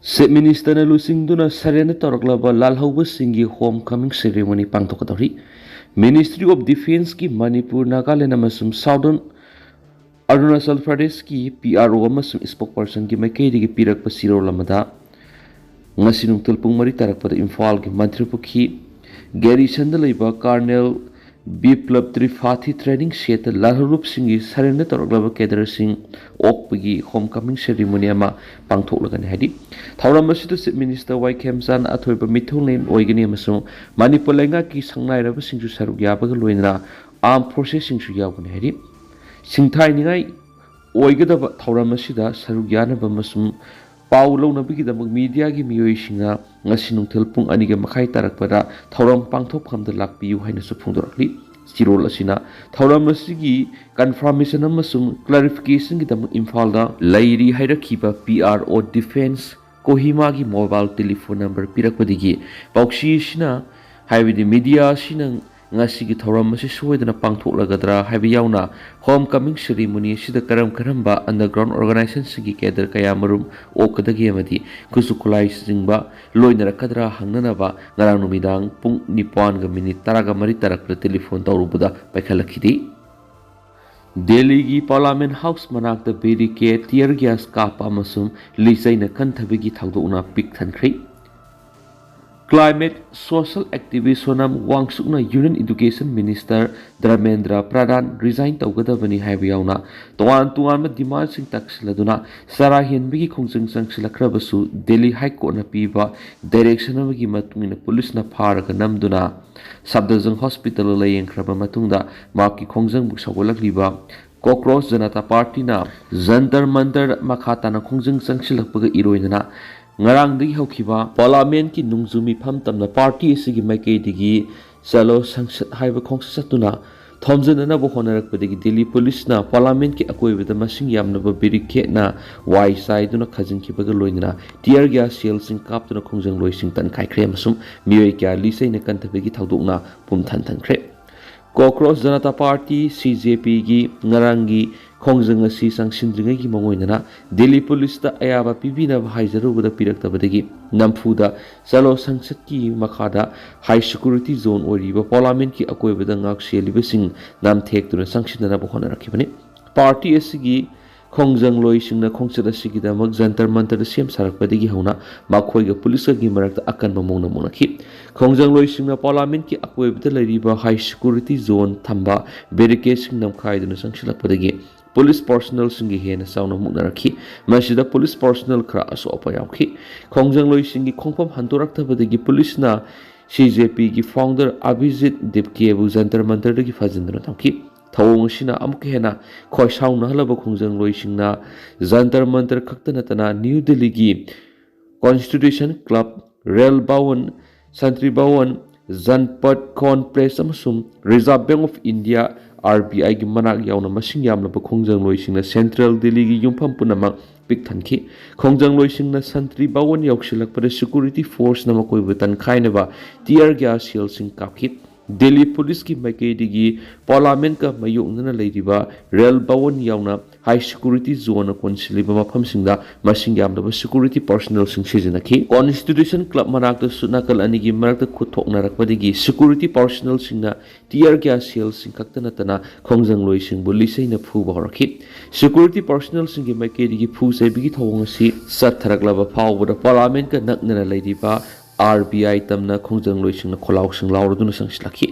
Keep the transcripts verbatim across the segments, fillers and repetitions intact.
Chief ꯃꯤꯅꯤꯁꯇꯔꯅ ꯂꯨꯆꯤꯡꯗꯨꯅ surrender ꯇꯧꯔꯛꯂꯕ ꯂꯥꯜꯍꯧꯕꯁꯤꯡꯒꯤ ꯍꯣꯝ ꯀꯃꯤꯡ ꯁꯦꯔꯦꯃꯣꯅꯤ ꯄꯥꯡꯊꯣꯛꯀꯗꯧꯔꯤ꯫ ꯃꯤꯅꯤꯁꯇ꯭ꯔꯤ ꯑꯣꯐ ꯗꯤꯐꯦꯟꯁꯀꯤ ꯃꯅꯤꯄꯨꯔ, ꯅꯥꯒꯥꯂꯦꯟ ꯑꯃꯁꯨꯡ ꯁꯥꯎꯗꯔꯟ ꯑꯔꯨꯅꯥꯆꯜ ꯄ꯭ꯔꯗꯦꯁꯀꯤ ꯄꯤ ꯑꯥꯔ ꯑꯣ ꯑꯃꯁꯨꯡ ꯏꯁꯄꯣꯛ ꯄꯔꯁꯟꯒꯤ ꯃꯥꯏꯀꯩꯗꯒꯤ ꯄꯤꯔꯛꯄ ꯆꯦꯔꯣꯜ ꯑꯃꯗ, ꯉꯁꯤ ꯅꯨꯡꯊꯤꯜ ꯄꯨꯡ ꯃꯔꯤ ꯇꯥꯔꯛꯄꯗ ꯏꯝꯐꯥꯜꯒꯤ ꯃꯟꯇ꯭ꯔꯤꯄꯨꯈ꯭ꯔꯤ ꯒꯦꯔꯤꯁꯟꯗ ꯂꯩꯕ ꯀꯥꯔꯅꯦꯜ ꯕꯤꯄ꯭ꯂꯕ ꯇ꯭ꯔꯤꯐꯥꯊꯤ ꯇ꯭ꯔꯦꯅꯤꯡ ꯁꯦꯠꯇ ꯂꯥꯜꯍꯧꯂꯨꯞꯁꯤꯡꯒꯤ ꯁꯔꯦꯟꯗꯔ ꯇꯧꯔꯛꯂꯕ ꯀꯦꯗꯔꯁꯤꯡ ꯑꯣꯛꯄꯒꯤ ꯍꯣꯝ ꯀꯃꯤꯡ ꯁꯦꯔꯤꯃꯣꯅꯤ ꯑꯃ ꯄꯥꯡꯊꯣꯛꯂꯒꯅꯤ ꯍꯥꯏꯔꯤ꯫ ꯊꯧꯔꯝ ꯑꯁꯤꯗ ꯆꯤꯐ ꯃꯤꯅꯤꯁꯇꯔ ꯋꯥꯏ ꯈꯦꯝꯆꯥꯟ ꯑꯊꯣꯏꯕ ꯃꯤꯊꯨꯡꯂꯦꯟ ꯑꯣꯏꯒꯅꯤ ꯑꯃꯁꯨꯡ ꯃꯅꯤꯄꯨꯔ ꯂꯩꯉꯥꯛꯀꯤ ꯁꯪꯅꯥꯏꯔꯕꯁꯤꯡꯁꯨ ꯁꯔꯨꯛ ꯌꯥꯕꯒ ꯂꯣꯏꯅꯅ ꯑꯥꯔꯝ ꯐꯣꯔꯁꯦꯁꯁꯤꯡꯁꯨ ꯌꯥꯎꯒꯅꯤ ꯍꯥꯏꯔꯤ꯫ ꯁꯤꯡꯊꯥꯅꯤꯡꯉꯥꯏ ꯑꯣꯏꯒꯗꯕ ꯊꯧꯔꯝ ꯑꯁꯤꯗ ꯁꯔꯨꯛ ꯌꯥꯅꯕ ꯑꯃꯁꯨꯡ ꯄꯥꯎ ꯂꯧꯅꯕꯒꯤꯗꯃꯛ ꯃꯤꯗꯤꯌꯥꯒꯤ ꯃꯤꯑꯣꯏꯁꯤꯡꯅ ꯉꯁꯤ ꯅꯨꯡꯊꯤꯜ ꯄꯨꯡ ꯑꯅꯤꯒ ꯃꯈꯥꯏ ꯇꯥꯔꯛꯄꯗ ꯊꯧꯔꯝ ꯄꯥꯡꯊꯣꯛꯐꯝꯗ ꯂꯥꯛꯄꯤꯌꯨ ꯍꯥꯏꯅꯁꯨ ꯐꯣꯡꯗꯣꯔꯛꯂꯤ꯫ ꯆꯦꯔꯣꯜ ꯑꯁꯤꯅ ꯊꯧꯔꯝ ꯑꯁꯤꯒꯤ ꯀꯟꯐꯥꯔꯃꯦꯁꯟ ꯑꯃꯁꯨꯡ ꯀ꯭ꯂꯥꯔꯤꯐꯤꯀꯦꯁꯟꯒꯤꯗꯃꯛ ꯏꯝꯐꯥꯜꯗ ꯂꯩꯔꯤ ꯍꯥꯏꯔꯛꯈꯤꯕ ꯄꯤ ꯑꯥꯔ ꯑꯣ ꯗꯤꯐꯦꯟꯁ ꯀꯣꯍꯤꯃꯥꯒꯤ ꯃꯣꯕꯥꯏꯜ ꯇꯦꯂꯤꯐꯣꯟ ꯅꯝꯕꯔ ꯄꯤꯔꯛꯄꯗꯒꯤ ꯄꯥꯎꯆꯦ ꯑꯁꯤꯅ, ꯍꯥꯏꯕꯗꯤ ꯃꯤꯗꯤꯌꯥ ꯑꯁꯤꯅ ꯉꯁꯤꯒꯤ ꯊꯧꯔꯝ ꯑꯁꯤ ꯁꯣꯏꯗꯅ ꯄꯥꯡꯊꯣꯛꯂꯒꯗ꯭ꯔꯥ ꯍꯥꯏꯕ ꯌꯥꯎꯅ ꯍꯣꯝ ꯀꯃꯤꯡ ꯁꯦꯔꯤꯃꯣꯅꯤ ꯑꯁꯤꯗ ꯀꯔꯝ ꯀꯔꯝꯕ ꯑꯟꯗꯔꯒ꯭ꯔꯥꯎꯟ ꯑꯣꯔꯒꯅꯥꯏꯖꯦꯁꯟꯁꯤꯡꯒꯤ ꯀꯦꯗꯔ ꯀꯌꯥꯃꯔꯨꯝ ꯑꯣꯛꯀꯗꯒꯦ ꯑꯃꯗꯤ ꯈꯨꯠꯁꯨ ꯈꯨꯠꯂꯥꯏꯁꯤꯡꯕ ꯂꯣꯏꯅꯔꯛꯀꯗ꯭ꯔꯥ ꯍꯪꯅꯅꯕ ꯉꯔꯥꯡ ꯅꯨꯃꯤꯗꯥꯡ ꯄꯨꯡ ꯅꯤꯄꯥꯟꯒ ꯃꯤꯅꯤꯠ ꯇꯔꯥꯒ ꯃꯔꯤ ꯇꯥꯔꯛꯄꯗ ꯇꯦꯂꯤꯐꯣꯟ ꯇꯧꯔꯨꯕꯗ ꯄꯥꯏꯈꯠꯂꯛꯈꯤꯗꯦ꯫ ꯗꯦꯜꯂꯤꯒꯤ ꯄꯥꯔꯂꯥꯃꯦꯟ ꯍꯥꯎꯁ ꯃꯅꯥꯛꯇ ꯕꯦꯔꯤꯀꯦꯗ, ꯇꯤꯌꯔ ꯒ꯭ꯌꯥꯁ ꯀꯥꯞꯄ ꯑꯃꯁꯨꯡ ꯂꯤꯆꯩꯅ ꯀꯟꯊꯕꯒꯤ ꯊꯧꯗꯣꯛꯅ ꯄꯤꯛ ꯊꯟꯈ꯭ꯔꯦ꯫ ꯀ꯭ꯂꯥꯏꯃꯦꯠ ꯁꯣꯁꯤꯌꯦꯜ ꯑꯦꯛꯇꯤꯚꯤꯁ ꯁꯣꯅꯝ ꯋꯥꯡꯆꯨꯛꯅ union education minister Dharmendra Pradhan resign ꯇꯧꯒꯗꯕꯅꯤ ꯍꯥꯏꯕ ꯌꯥꯎꯅ ꯇꯣꯉꯥꯟ ꯇꯣꯉꯥꯟꯕ ꯗꯤꯃꯥꯟꯁꯤꯡ ꯇꯛꯁꯤꯜꯂꯗꯨꯅ ꯆꯔꯥ ꯍꯦꯟꯕꯒꯤ ꯈꯣꯡꯖꯪ ꯆꯪꯁꯤꯜꯂꯛꯈ꯭ꯔꯕꯁꯨ ꯗꯦꯜꯂꯤ ꯍꯥꯏ ꯀꯣꯔꯠꯅ ꯄꯤꯕ ꯗꯥꯏꯔꯦꯛꯁꯟ ꯑꯃꯒꯤ ꯃꯇꯨꯡ ꯏꯟꯅ ꯄꯨꯂꯤꯁꯅ ꯐꯥꯔꯒ ꯅꯝꯗꯨꯅ ꯁꯐꯗꯔꯖꯪ ꯍꯣꯁꯄꯤꯇꯥꯜꯗ ꯂꯥꯌꯦꯡꯈ꯭ꯔꯕ ꯃꯇꯨꯡꯗ ꯃꯍꯥꯛꯀꯤ ꯈꯣꯡꯖꯪꯕꯨ ꯁꯧꯒꯠꯂꯛꯂꯤꯕ ꯀꯣꯀ꯭ꯔꯣꯁ ꯖꯅꯇꯥ ꯄꯥꯔꯇꯤꯅ ꯖꯟꯇꯔ ꯃꯟꯇꯔ ꯃꯈꯥ ꯇꯥꯅ ꯈꯣꯡꯖꯪ ꯆꯪꯁꯤꯜꯂꯛꯄꯒ ꯏꯔꯣꯏꯅꯅ ꯉꯔꯥꯡꯗꯒꯤ ꯍꯧꯈꯤꯕ ꯄꯥꯔꯂꯥꯃꯦꯟꯠꯀꯤ ꯅꯣꯡꯖꯨ ꯃꯤꯐꯝ ꯇꯝꯅ ꯄꯥꯔꯇꯤ ꯑꯁꯤꯒꯤ ꯃꯥꯏꯀꯩꯗꯒꯤ ꯆꯂꯣ ꯁꯪꯁꯗ ꯍꯥꯏꯕ ꯈꯣꯡꯆꯠ ꯆꯠꯇꯨꯅ ꯊꯣꯝꯖꯤꯟꯅꯅꯕ ꯍꯣꯠꯅꯔꯛꯄꯗꯒꯤ ꯗꯤꯜꯂꯤ ꯄꯨꯂꯤꯁꯅ ꯄꯥꯔꯂꯥꯃꯦꯟꯠꯀꯤ ꯑꯀꯣꯏꯕꯗ ꯃꯁꯤꯡ ꯌꯥꯝꯂꯕ ꯕꯦꯔꯤꯀꯦꯗꯅ ꯋꯥꯏ ꯆꯥꯏꯗꯨꯅ ꯈꯥꯖꯤꯟꯈꯤꯕꯒ ꯂꯣꯏꯅꯅ ꯇꯤꯌꯔ ꯒ꯭ꯌꯥꯁ ꯁꯦꯜꯁꯤꯡ ꯀꯥꯞꯇꯨꯅ ꯈꯣꯡꯖꯪꯂꯣꯏꯁꯤꯡ ꯇꯟꯈꯥꯏꯈ꯭ꯔꯦ ꯑꯃꯁꯨꯡ ꯃꯤꯑꯣꯏ ꯀꯌꯥ ꯂꯤꯆꯩꯅ ꯀꯟꯊꯕꯒꯤ ꯊꯧꯗꯣꯛꯅ ꯄꯨꯝꯊꯟ ꯊꯟꯈ꯭ꯔꯦ꯫ Cockroach Janata Party, C J P ꯒꯤ ꯉꯔꯥꯡꯒꯤ ꯈꯣꯡꯖꯪ ꯑꯁꯤ ꯆꯪꯁꯤꯟꯗ꯭ꯔꯤꯉꯩꯒꯤ ꯃꯥꯡꯑꯣꯏꯅꯅ ꯗꯦꯜꯂꯤ ꯄꯨꯂꯤꯁꯇ ꯑꯌꯥꯕ ꯄꯤꯕꯤꯅꯕ ꯍꯥꯏꯖꯔꯨꯕꯗ ꯄꯤꯔꯛꯇꯕꯗꯒꯤ ꯅꯝꯐꯨꯗ ꯆꯂꯣ ꯁꯪꯁꯠꯀꯤ ꯃꯈꯥꯗ ꯍꯥꯏ ꯁꯦꯀ꯭ꯌꯨꯔꯤꯇꯤ ꯖꯣꯟ ꯑꯣꯏꯔꯤꯕ ꯄꯥꯔꯂꯥꯃꯦꯟꯠꯀꯤ ꯑꯀꯣꯏꯕꯗ ꯉꯥꯛꯁꯦꯜꯂꯤꯕꯁꯤꯡ ꯅꯝꯊꯦꯛꯇꯨꯅ ꯆꯪꯁꯤꯟꯅꯅꯕ ꯍꯣꯠꯅꯔꯛꯈꯤꯕꯅꯤ꯫ ꯄꯥꯔꯇꯤ ꯑꯁꯤꯒꯤ ꯈꯣꯡꯖꯪꯂꯣꯏꯁꯤꯡꯅ ꯈꯣꯡꯆꯠ ꯑꯁꯤꯒꯤꯗꯃꯛ ꯖꯟꯇꯔ ꯃꯟꯇꯔꯗ ꯁꯦꯝ ꯁꯥꯔꯛꯄꯗꯒꯤ ꯍꯧꯅ ꯃꯈꯣꯏꯒ ꯄꯨꯂꯤꯁꯀꯒꯤ ꯃꯔꯛꯇ ꯑꯀꯟꯕ ꯃꯑꯣꯡꯗ ꯃꯨꯛꯅꯈꯤ꯫ ꯈꯣꯡꯖꯪꯂꯣꯏꯁꯤꯡꯅ ꯄꯥꯔꯂꯥꯃꯦꯟꯠꯀꯤ ꯑꯀꯣꯏꯕꯗ ꯂꯩꯔꯤꯕ ꯍꯥꯏ ꯁꯦꯀ꯭ꯌꯨꯔꯤꯇꯤ ꯖꯣꯟ ꯊꯝꯕ ꯕꯦꯔꯤꯀꯦꯗꯁꯤꯡ ꯅꯝꯈꯥꯏꯗꯨꯅ ꯆꯪꯁꯤꯜꯂꯛꯄꯗꯒꯤ ꯄꯨꯂꯤꯁ ꯄꯥꯔꯁꯣꯅꯦꯜꯁꯤꯡꯒꯤ ꯍꯦꯟꯅ ꯆꯥꯎꯅ ꯃꯨꯛꯅꯔꯛꯈꯤ꯫ ꯃꯁꯤꯗ ꯄꯨꯂꯤꯁ ꯄꯥꯔꯁꯣꯅꯦꯜ ꯈꯔ ꯑꯁꯣꯛ ꯑꯄꯟ ꯌꯥꯎꯈꯤ꯫ ꯈꯣꯡꯖꯪꯂꯣꯏꯁꯤꯡꯒꯤ ꯈꯣꯡꯐꯝ ꯍꯟꯗꯣꯔꯛꯇꯕꯗꯒꯤ ꯄꯨꯂꯤꯁꯅ ꯁꯤ ꯖꯦ ꯄꯤꯒꯤ ꯐꯥꯎꯟꯗꯔ ꯑꯚꯤꯖꯤꯠ ꯗꯤꯞꯀꯦꯕꯨ ꯖꯟꯇꯔ ꯃꯟꯇꯔꯗꯒꯤ ꯐꯥꯖꯤꯟꯗꯨꯅ ꯊꯝꯈꯤ꯫ ꯊꯧꯑꯣꯡ ꯑꯁꯤꯅ ꯑꯃꯨꯛꯀ ꯍꯦꯟꯅ ꯈꯣꯏꯁꯥꯎꯅꯍꯜꯂꯕ ꯈꯣꯡꯖꯪꯂꯣꯏꯁꯤꯡꯅ ꯖꯟꯇꯔ ꯃꯟꯇꯔ ꯈꯛꯇ ꯅꯠꯇꯅ ꯅ꯭ꯌꯨ ꯗꯤꯜꯂꯤꯒꯤ constitution club, rail Bhawan, Shastri Bhawan, Janpath complex ꯑꯃꯁꯨꯡ reserve bank of India, R B ꯑꯥꯏꯒꯤ ꯃꯅꯥꯛ ꯌꯥꯎꯅ ꯃꯁꯤꯡ ꯌꯥꯝꯂꯕ ꯈꯣꯡꯖꯪꯂꯣꯏꯁꯤꯡꯅ ꯁꯦꯟꯇ꯭ꯔꯦꯜ ꯗꯤꯜꯂꯤꯒꯤ ꯌꯨꯝꯐꯝ ꯄꯨꯝꯅꯃꯛ ꯄꯤꯛ ꯊꯟꯈꯤ꯫ ꯈꯣꯡꯖꯪꯂꯣꯏꯁꯤꯡꯅ ꯁꯟꯇ꯭ꯔꯤ ꯚꯋꯟ ꯌꯧꯁꯤꯜꯂꯛꯄꯗ ꯁꯦꯀ꯭ꯌꯨꯔꯤꯇꯤ ꯐꯣꯔꯁꯅ ꯃꯈꯣꯏꯕꯨ ꯇꯟꯈꯥꯏꯅꯕ ꯇꯤꯌꯔ ꯒ꯭ꯌꯥꯁ ꯁꯦꯜꯁꯤꯡ ꯀꯥꯞꯈꯤ꯫ ꯗꯤꯜꯂꯤ ꯄꯨꯂꯤꯁꯀꯤ ꯃꯥꯏꯀꯩꯗꯒꯤ ꯄꯥꯔꯂꯥꯃꯦꯟꯠꯀ ꯃꯥꯌꯣꯛꯅꯅ ꯂꯩꯔꯤꯕ ꯔꯦꯜ ꯚꯋꯟ ꯌꯥꯎꯅ ꯍꯥꯏ ꯁꯦꯀ꯭ꯌꯨꯔꯤꯇꯤ ꯖꯣꯟꯅ ꯀꯣꯟꯁꯤꯜꯂꯤꯕ ꯃꯐꯝꯁꯤꯡꯗ ꯃꯁꯤꯡ ꯌꯥꯝꯂꯕ ꯁꯦꯀ꯭ꯌꯨꯔꯤꯇꯤ ꯄꯥꯔꯁꯣꯅꯦꯜꯁꯤꯡ ꯁꯤꯖꯤꯟꯅꯈꯤ꯫ ꯀꯣꯟꯁꯇꯤꯇ꯭ꯌꯨꯁꯟ ꯀ꯭ꯂꯕ ꯃꯅꯥꯛꯇꯁꯨ ꯅꯥꯀꯜ ꯑꯅꯤꯒꯤ ꯃꯔꯛꯇ ꯈꯨꯠ ꯊꯣꯛꯅꯔꯛꯄꯗꯒꯤ ꯁꯦꯀ꯭ꯌꯨꯔꯤꯇꯤ ꯄꯥꯔꯁꯣꯅꯦꯜꯁꯤꯡꯅ ꯇꯤꯌꯔ ꯒ꯭ꯌꯥꯁ ꯁꯦꯜꯁꯤꯡ ꯈꯛꯇ ꯅꯠꯇꯅ ꯈꯣꯡꯖꯪꯂꯣꯏꯁꯤꯡꯕꯨ ꯂꯤꯆꯩꯅ ꯐꯨꯕ ꯍꯧꯔꯛꯈꯤ꯫ ꯁꯦꯀ꯭ꯌꯨꯔꯤꯇꯤ ꯄꯥꯔꯁꯣꯅꯦꯜꯁꯤꯡꯒꯤ ꯃꯥꯏꯀꯩꯗꯒꯤ ꯐꯨ ꯆꯩꯕꯒꯤ ꯊꯧꯑꯣꯡ ꯑꯁꯤ ꯆꯠꯊꯔꯛꯂꯕ ꯐꯥꯎꯕꯗ ꯄꯥꯔꯂꯥꯃꯦꯟꯠꯀ ꯅꯛꯅꯅ ꯂꯩꯔꯤꯕ ꯑꯥꯔ ꯕꯤ ꯑꯥꯏ ꯇꯝꯅ ꯈꯣꯡꯖꯪꯂꯣꯏꯁꯤꯡꯅ ꯈꯣꯜꯂꯥꯎꯁꯤꯡ ꯂꯥꯎꯔꯗꯨꯅ ꯆꯪꯁꯤꯜꯂꯛꯈꯤ꯫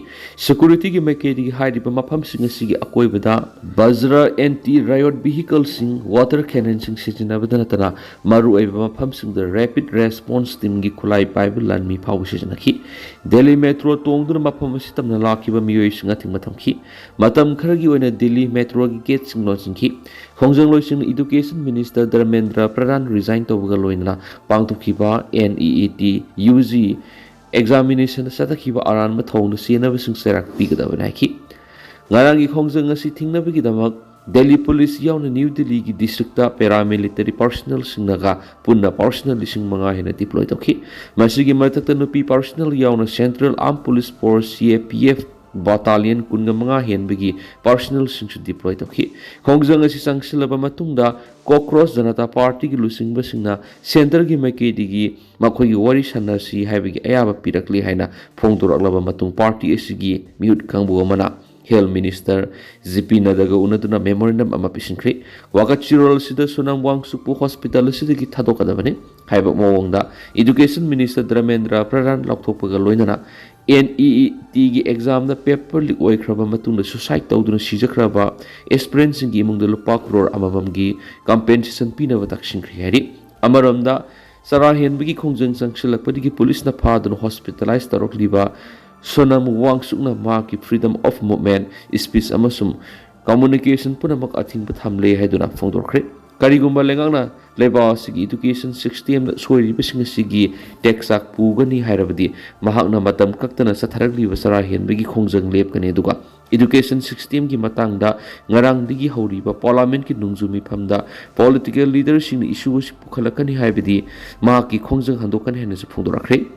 ꯁꯦꯀ꯭ꯌꯨꯔꯤꯇꯤꯒꯤ ꯃꯥꯏꯀꯩꯗꯒꯤ ꯍꯥꯏꯔꯤꯕ ꯃꯐꯝꯁꯤꯡ ꯑꯁꯤꯒꯤ ꯑꯀꯣꯏꯕꯗ ꯕꯖ꯭ꯔ ꯑꯦꯟꯇꯤ ꯔꯥꯏꯌꯣꯠ ꯚꯤꯍꯤꯀꯜꯁꯤꯡ, ꯋꯥꯇꯔ ꯀꯦꯅꯟꯁꯤꯡ ꯁꯤꯖꯤꯟꯅꯕꯗ ꯅꯠꯇꯅ ꯃꯔꯨꯑꯣꯏꯕ ꯃꯐꯝꯁꯤꯡꯗ ꯔꯦꯄꯤꯗ ꯔꯦꯁꯄꯣꯟꯁ ꯇꯤꯝꯒꯤ ꯈꯨꯠꯂꯥꯏ ꯄꯥꯏꯕ ꯂꯥꯟꯃꯤ ꯐꯥꯎꯕ ꯁꯤꯖꯤꯟꯅꯈꯤ꯫ ꯗꯦꯜꯂꯤ ꯃꯦꯇ꯭ꯔꯣ ꯇꯣꯡꯗꯨꯅ ꯃꯐꯝ ꯑꯁꯤ ꯇꯝꯅ ꯂꯥꯛꯈꯤꯕ ꯃꯤꯑꯣꯏꯁꯤꯡ ꯑꯊꯤꯡꯕ ꯊꯝꯈꯤ꯫ ꯃꯇꯝ ꯈꯔꯒꯤ ꯑꯣꯏꯅ ꯗꯤꯜꯂꯤ ꯃꯦꯇ꯭ꯔꯣꯒꯤ ꯒꯦꯠꯁꯤꯡ ꯂꯣꯟꯁꯤꯟꯈꯤ꯫ ꯈꯣꯡꯖꯪꯂꯣꯏꯁꯤꯡꯅ education minister Dharmendra Pradhan resign ꯇꯧꯕꯒ ꯂꯣꯏꯅꯅ ꯄꯥꯡꯊꯣꯛꯈꯤꯕ N E E T U G ꯑꯦꯛꯖꯥꯃꯤꯅꯦꯁꯟꯗ ꯆꯠꯊꯈꯤꯕ ꯑꯔꯥꯟꯕ ꯊꯧꯑꯣꯡꯗ ꯆꯦꯟꯅꯕꯁꯤꯡ ꯆꯩꯔꯥꯛ ꯄꯤꯒꯗꯕꯅꯤ ꯍꯥꯏꯈꯤ꯫ ꯉꯔꯥꯡꯒꯤ ꯈꯣꯡꯖꯪ ꯑꯁꯤ ꯊꯤꯡꯅꯕꯒꯤꯗꯃꯛ ꯗꯦꯜꯂꯤ ꯄꯨꯂꯤꯁ ꯌꯥꯎꯅ ꯅ꯭ꯌꯨ ꯗꯤꯜꯂꯤꯒꯤ ꯗꯤꯁꯇ꯭ꯔꯤꯛꯇ ꯄꯦꯔꯥꯃꯤꯂꯤꯇꯔꯤ ꯄꯥꯔꯁꯣꯅꯦꯜꯁꯤꯡꯅꯒ ꯄꯨꯟꯅ ꯄꯥꯔꯁꯣꯅꯦꯜ ꯂꯤꯁꯤꯡ ꯃꯉꯥ ꯍꯦꯟꯅ ꯗꯤꯄ꯭ꯂꯣꯏ ꯇꯧꯈꯤ꯫ ꯃꯁꯤꯒꯤ ꯃꯊꯛꯇ ꯅꯨꯄꯤ ꯄꯥꯔꯁꯣꯅꯦꯜ ꯌꯥꯎꯅ ꯁꯦꯟꯇ꯭ꯔꯦꯜ ꯑꯥꯔꯝ ꯄꯨꯂꯤꯁ ꯐꯣꯔꯁ, ꯁꯤ ꯑꯦ ꯄꯤ ꯑꯦꯐ, ꯕꯥꯇꯥꯂꯤꯌꯟ ꯀꯨꯟꯒ ꯃꯉꯥ ꯍꯦꯟꯕꯒꯤ ꯄꯥꯔꯁꯅꯦꯜꯁꯤꯡꯁꯨ ꯗꯤꯄ꯭ꯂꯣꯏ ꯇꯧꯈꯤ꯫ ꯈꯣꯡꯖꯪ ꯑꯁꯤ ꯆꯪꯁꯤꯜꯂꯕ ꯃꯇꯨꯡꯗ ꯀꯣꯀ꯭ꯔꯣꯁ ꯖꯅꯇꯥ ꯄꯥꯔꯇꯤꯒꯤ ꯂꯨꯆꯤꯡꯕꯁꯤꯡꯅ ꯁꯦꯟꯇꯔꯒꯤ ꯃꯥꯏꯀꯩꯗꯒꯤ ꯃꯈꯣꯏꯒꯤ ꯋꯥꯔꯤ ꯁꯥꯟꯅꯁꯤ ꯍꯥꯏꯕꯒꯤ ꯑꯌꯥꯕ ꯄꯤꯔꯛꯂꯤ ꯍꯥꯏꯅ ꯐꯣꯡꯗꯣꯔꯛꯂꯕ ꯃꯇꯨꯡ, ꯄꯥꯔꯇꯤ ꯑꯁꯤꯒꯤ ꯃꯤꯍꯨꯠ ꯀꯥꯡꯕꯨ ꯑꯃꯅ ꯍꯦꯜꯊ ꯃꯤꯅꯤꯁꯇꯔ ꯖꯤ ꯄꯤ ꯅꯗ꯭ꯗꯥꯒ ꯎꯅꯗꯨꯅ ꯃꯦꯃꯣꯔꯦꯟꯗꯝ ꯑꯃ ꯄꯤꯁꯤꯟꯈ꯭ꯔꯦ꯫ ꯋꯥꯀꯠ ꯆꯤꯔꯣꯜ ꯑꯁꯤꯗ ꯁꯣꯅꯝ ꯋꯥꯡꯆꯨꯛꯄꯨ ꯍꯣꯁꯄꯤꯇꯥꯜ ꯑꯁꯤꯗꯒꯤ ꯊꯥꯗꯣꯛꯀꯗꯕꯅꯤ ꯍꯥꯏꯕ ꯃꯑꯣꯡꯗ ꯏꯗꯨꯀꯦꯁꯟ ꯃꯤꯅꯤꯁꯇꯔ ꯙꯔꯃꯦꯟꯗ꯭ꯔ ꯄ꯭ꯔꯙꯥꯟ ꯂꯥꯎꯊꯣꯛꯄꯒ ꯂꯣꯏꯅꯅ ꯑꯦꯟ ꯏ ꯏ ꯇꯤꯒꯤ ꯑꯦꯛꯖꯥꯝꯗ ꯄꯦꯄꯔ ꯂꯤꯛ ꯑꯣꯏꯈ꯭ꯔꯕ ꯃꯇꯨꯡꯗ ꯁꯨꯁꯥꯏꯗ ꯇꯧꯗꯨꯅ ꯁꯤꯖꯈ꯭ꯔꯕ ꯑꯦꯁꯄꯤꯔꯦꯟꯁꯤꯡꯒꯤ ꯏꯃꯨꯡꯗ ꯂꯨꯄꯥ ꯀ꯭ꯔꯣꯔ ꯑꯃꯃꯝꯒꯤ ꯀꯝꯄꯦꯟꯁꯦꯁꯟ ꯄꯤꯅꯕ ꯇꯛꯁꯤꯟꯈ꯭ꯔꯦ ꯍꯥꯏꯔꯤ꯫ ꯑꯃꯔꯣꯝꯗ, ꯆꯔꯥ ꯍꯦꯟꯕꯒꯤ ꯈꯣꯡꯖꯪ ꯆꯪꯁꯤꯜꯂꯛꯄꯗꯒꯤ ꯄꯨꯂꯤꯁꯅ ꯐꯥꯗꯨꯅ ꯍꯣꯁꯄꯤꯇꯥꯂꯥꯏꯖ ꯇꯧꯔꯛꯂꯤꯕ ꯁꯣꯅꯝ ꯋꯥꯡꯆꯨꯛꯅ ꯃꯍꯥꯛꯀꯤ ꯐ꯭ꯔꯤꯗꯝ ꯑꯣꯐ ꯃꯨꯚꯃꯦꯟ, ꯁ꯭ꯄꯤꯆ ꯑꯃꯁꯨꯡ ꯀꯝꯃꯨꯅꯤꯀꯦꯁꯟ ꯄꯨꯝꯅꯃꯛ ꯑꯊꯤꯡꯕ ꯊꯝꯂꯦ ꯍꯥꯏꯗꯨꯅ ꯐꯣꯡꯗꯣꯛꯈ꯭ꯔꯦ꯫ ꯀꯔꯤꯒꯨꯝꯕ ꯂꯩꯉꯥꯛꯅ ꯂꯩꯕꯥꯛ ꯑꯁꯤꯒꯤ ꯏꯗꯨꯀꯦꯁꯟ ꯁꯤꯁꯇꯦꯝꯗ ꯁꯣꯏꯔꯤꯕꯁꯤꯡ ꯑꯁꯤꯒꯤ ꯇꯦꯛꯆꯥꯛ ꯄꯨꯒꯅꯤ ꯍꯥꯏꯔꯕꯗꯤ, ꯃꯍꯥꯛꯅ ꯃꯇꯝ ꯀꯛꯇꯅ ꯆꯠꯊꯔꯛꯂꯤꯕ ꯆꯔꯥ ꯍꯦꯟꯕꯒꯤ ꯈꯣꯡꯖꯪ ꯂꯦꯞꯀꯅꯤ, ꯑꯗꯨꯒ ꯏꯗꯨꯀꯦꯁꯟ ꯁꯤꯁꯇꯦꯝꯒꯤ ꯃꯇꯥꯡꯗ ꯉꯔꯥꯡꯗꯒꯤ ꯍꯧꯔꯤꯕ ꯄꯥꯔꯂꯥꯃꯦꯟꯠꯀꯤ ꯅꯣꯡꯖꯨ ꯃꯤꯐꯝꯗ ꯄꯣꯂꯤꯇꯤꯀꯦꯜ ꯂꯤꯗꯔꯁꯤꯡꯅ ꯏꯁꯨ ꯑꯁꯤ ꯄꯨꯈꯠꯂꯛꯀꯅꯤ ꯍꯥꯏꯕꯗꯤ ꯃꯍꯥꯛꯀꯤ ꯈꯣꯡꯖꯪ ꯍꯟꯗꯣꯛꯀꯅꯤ ꯍꯥꯏꯅꯁꯨ ꯐꯣꯡꯗꯣꯔꯛꯈ꯭ꯔꯦ꯫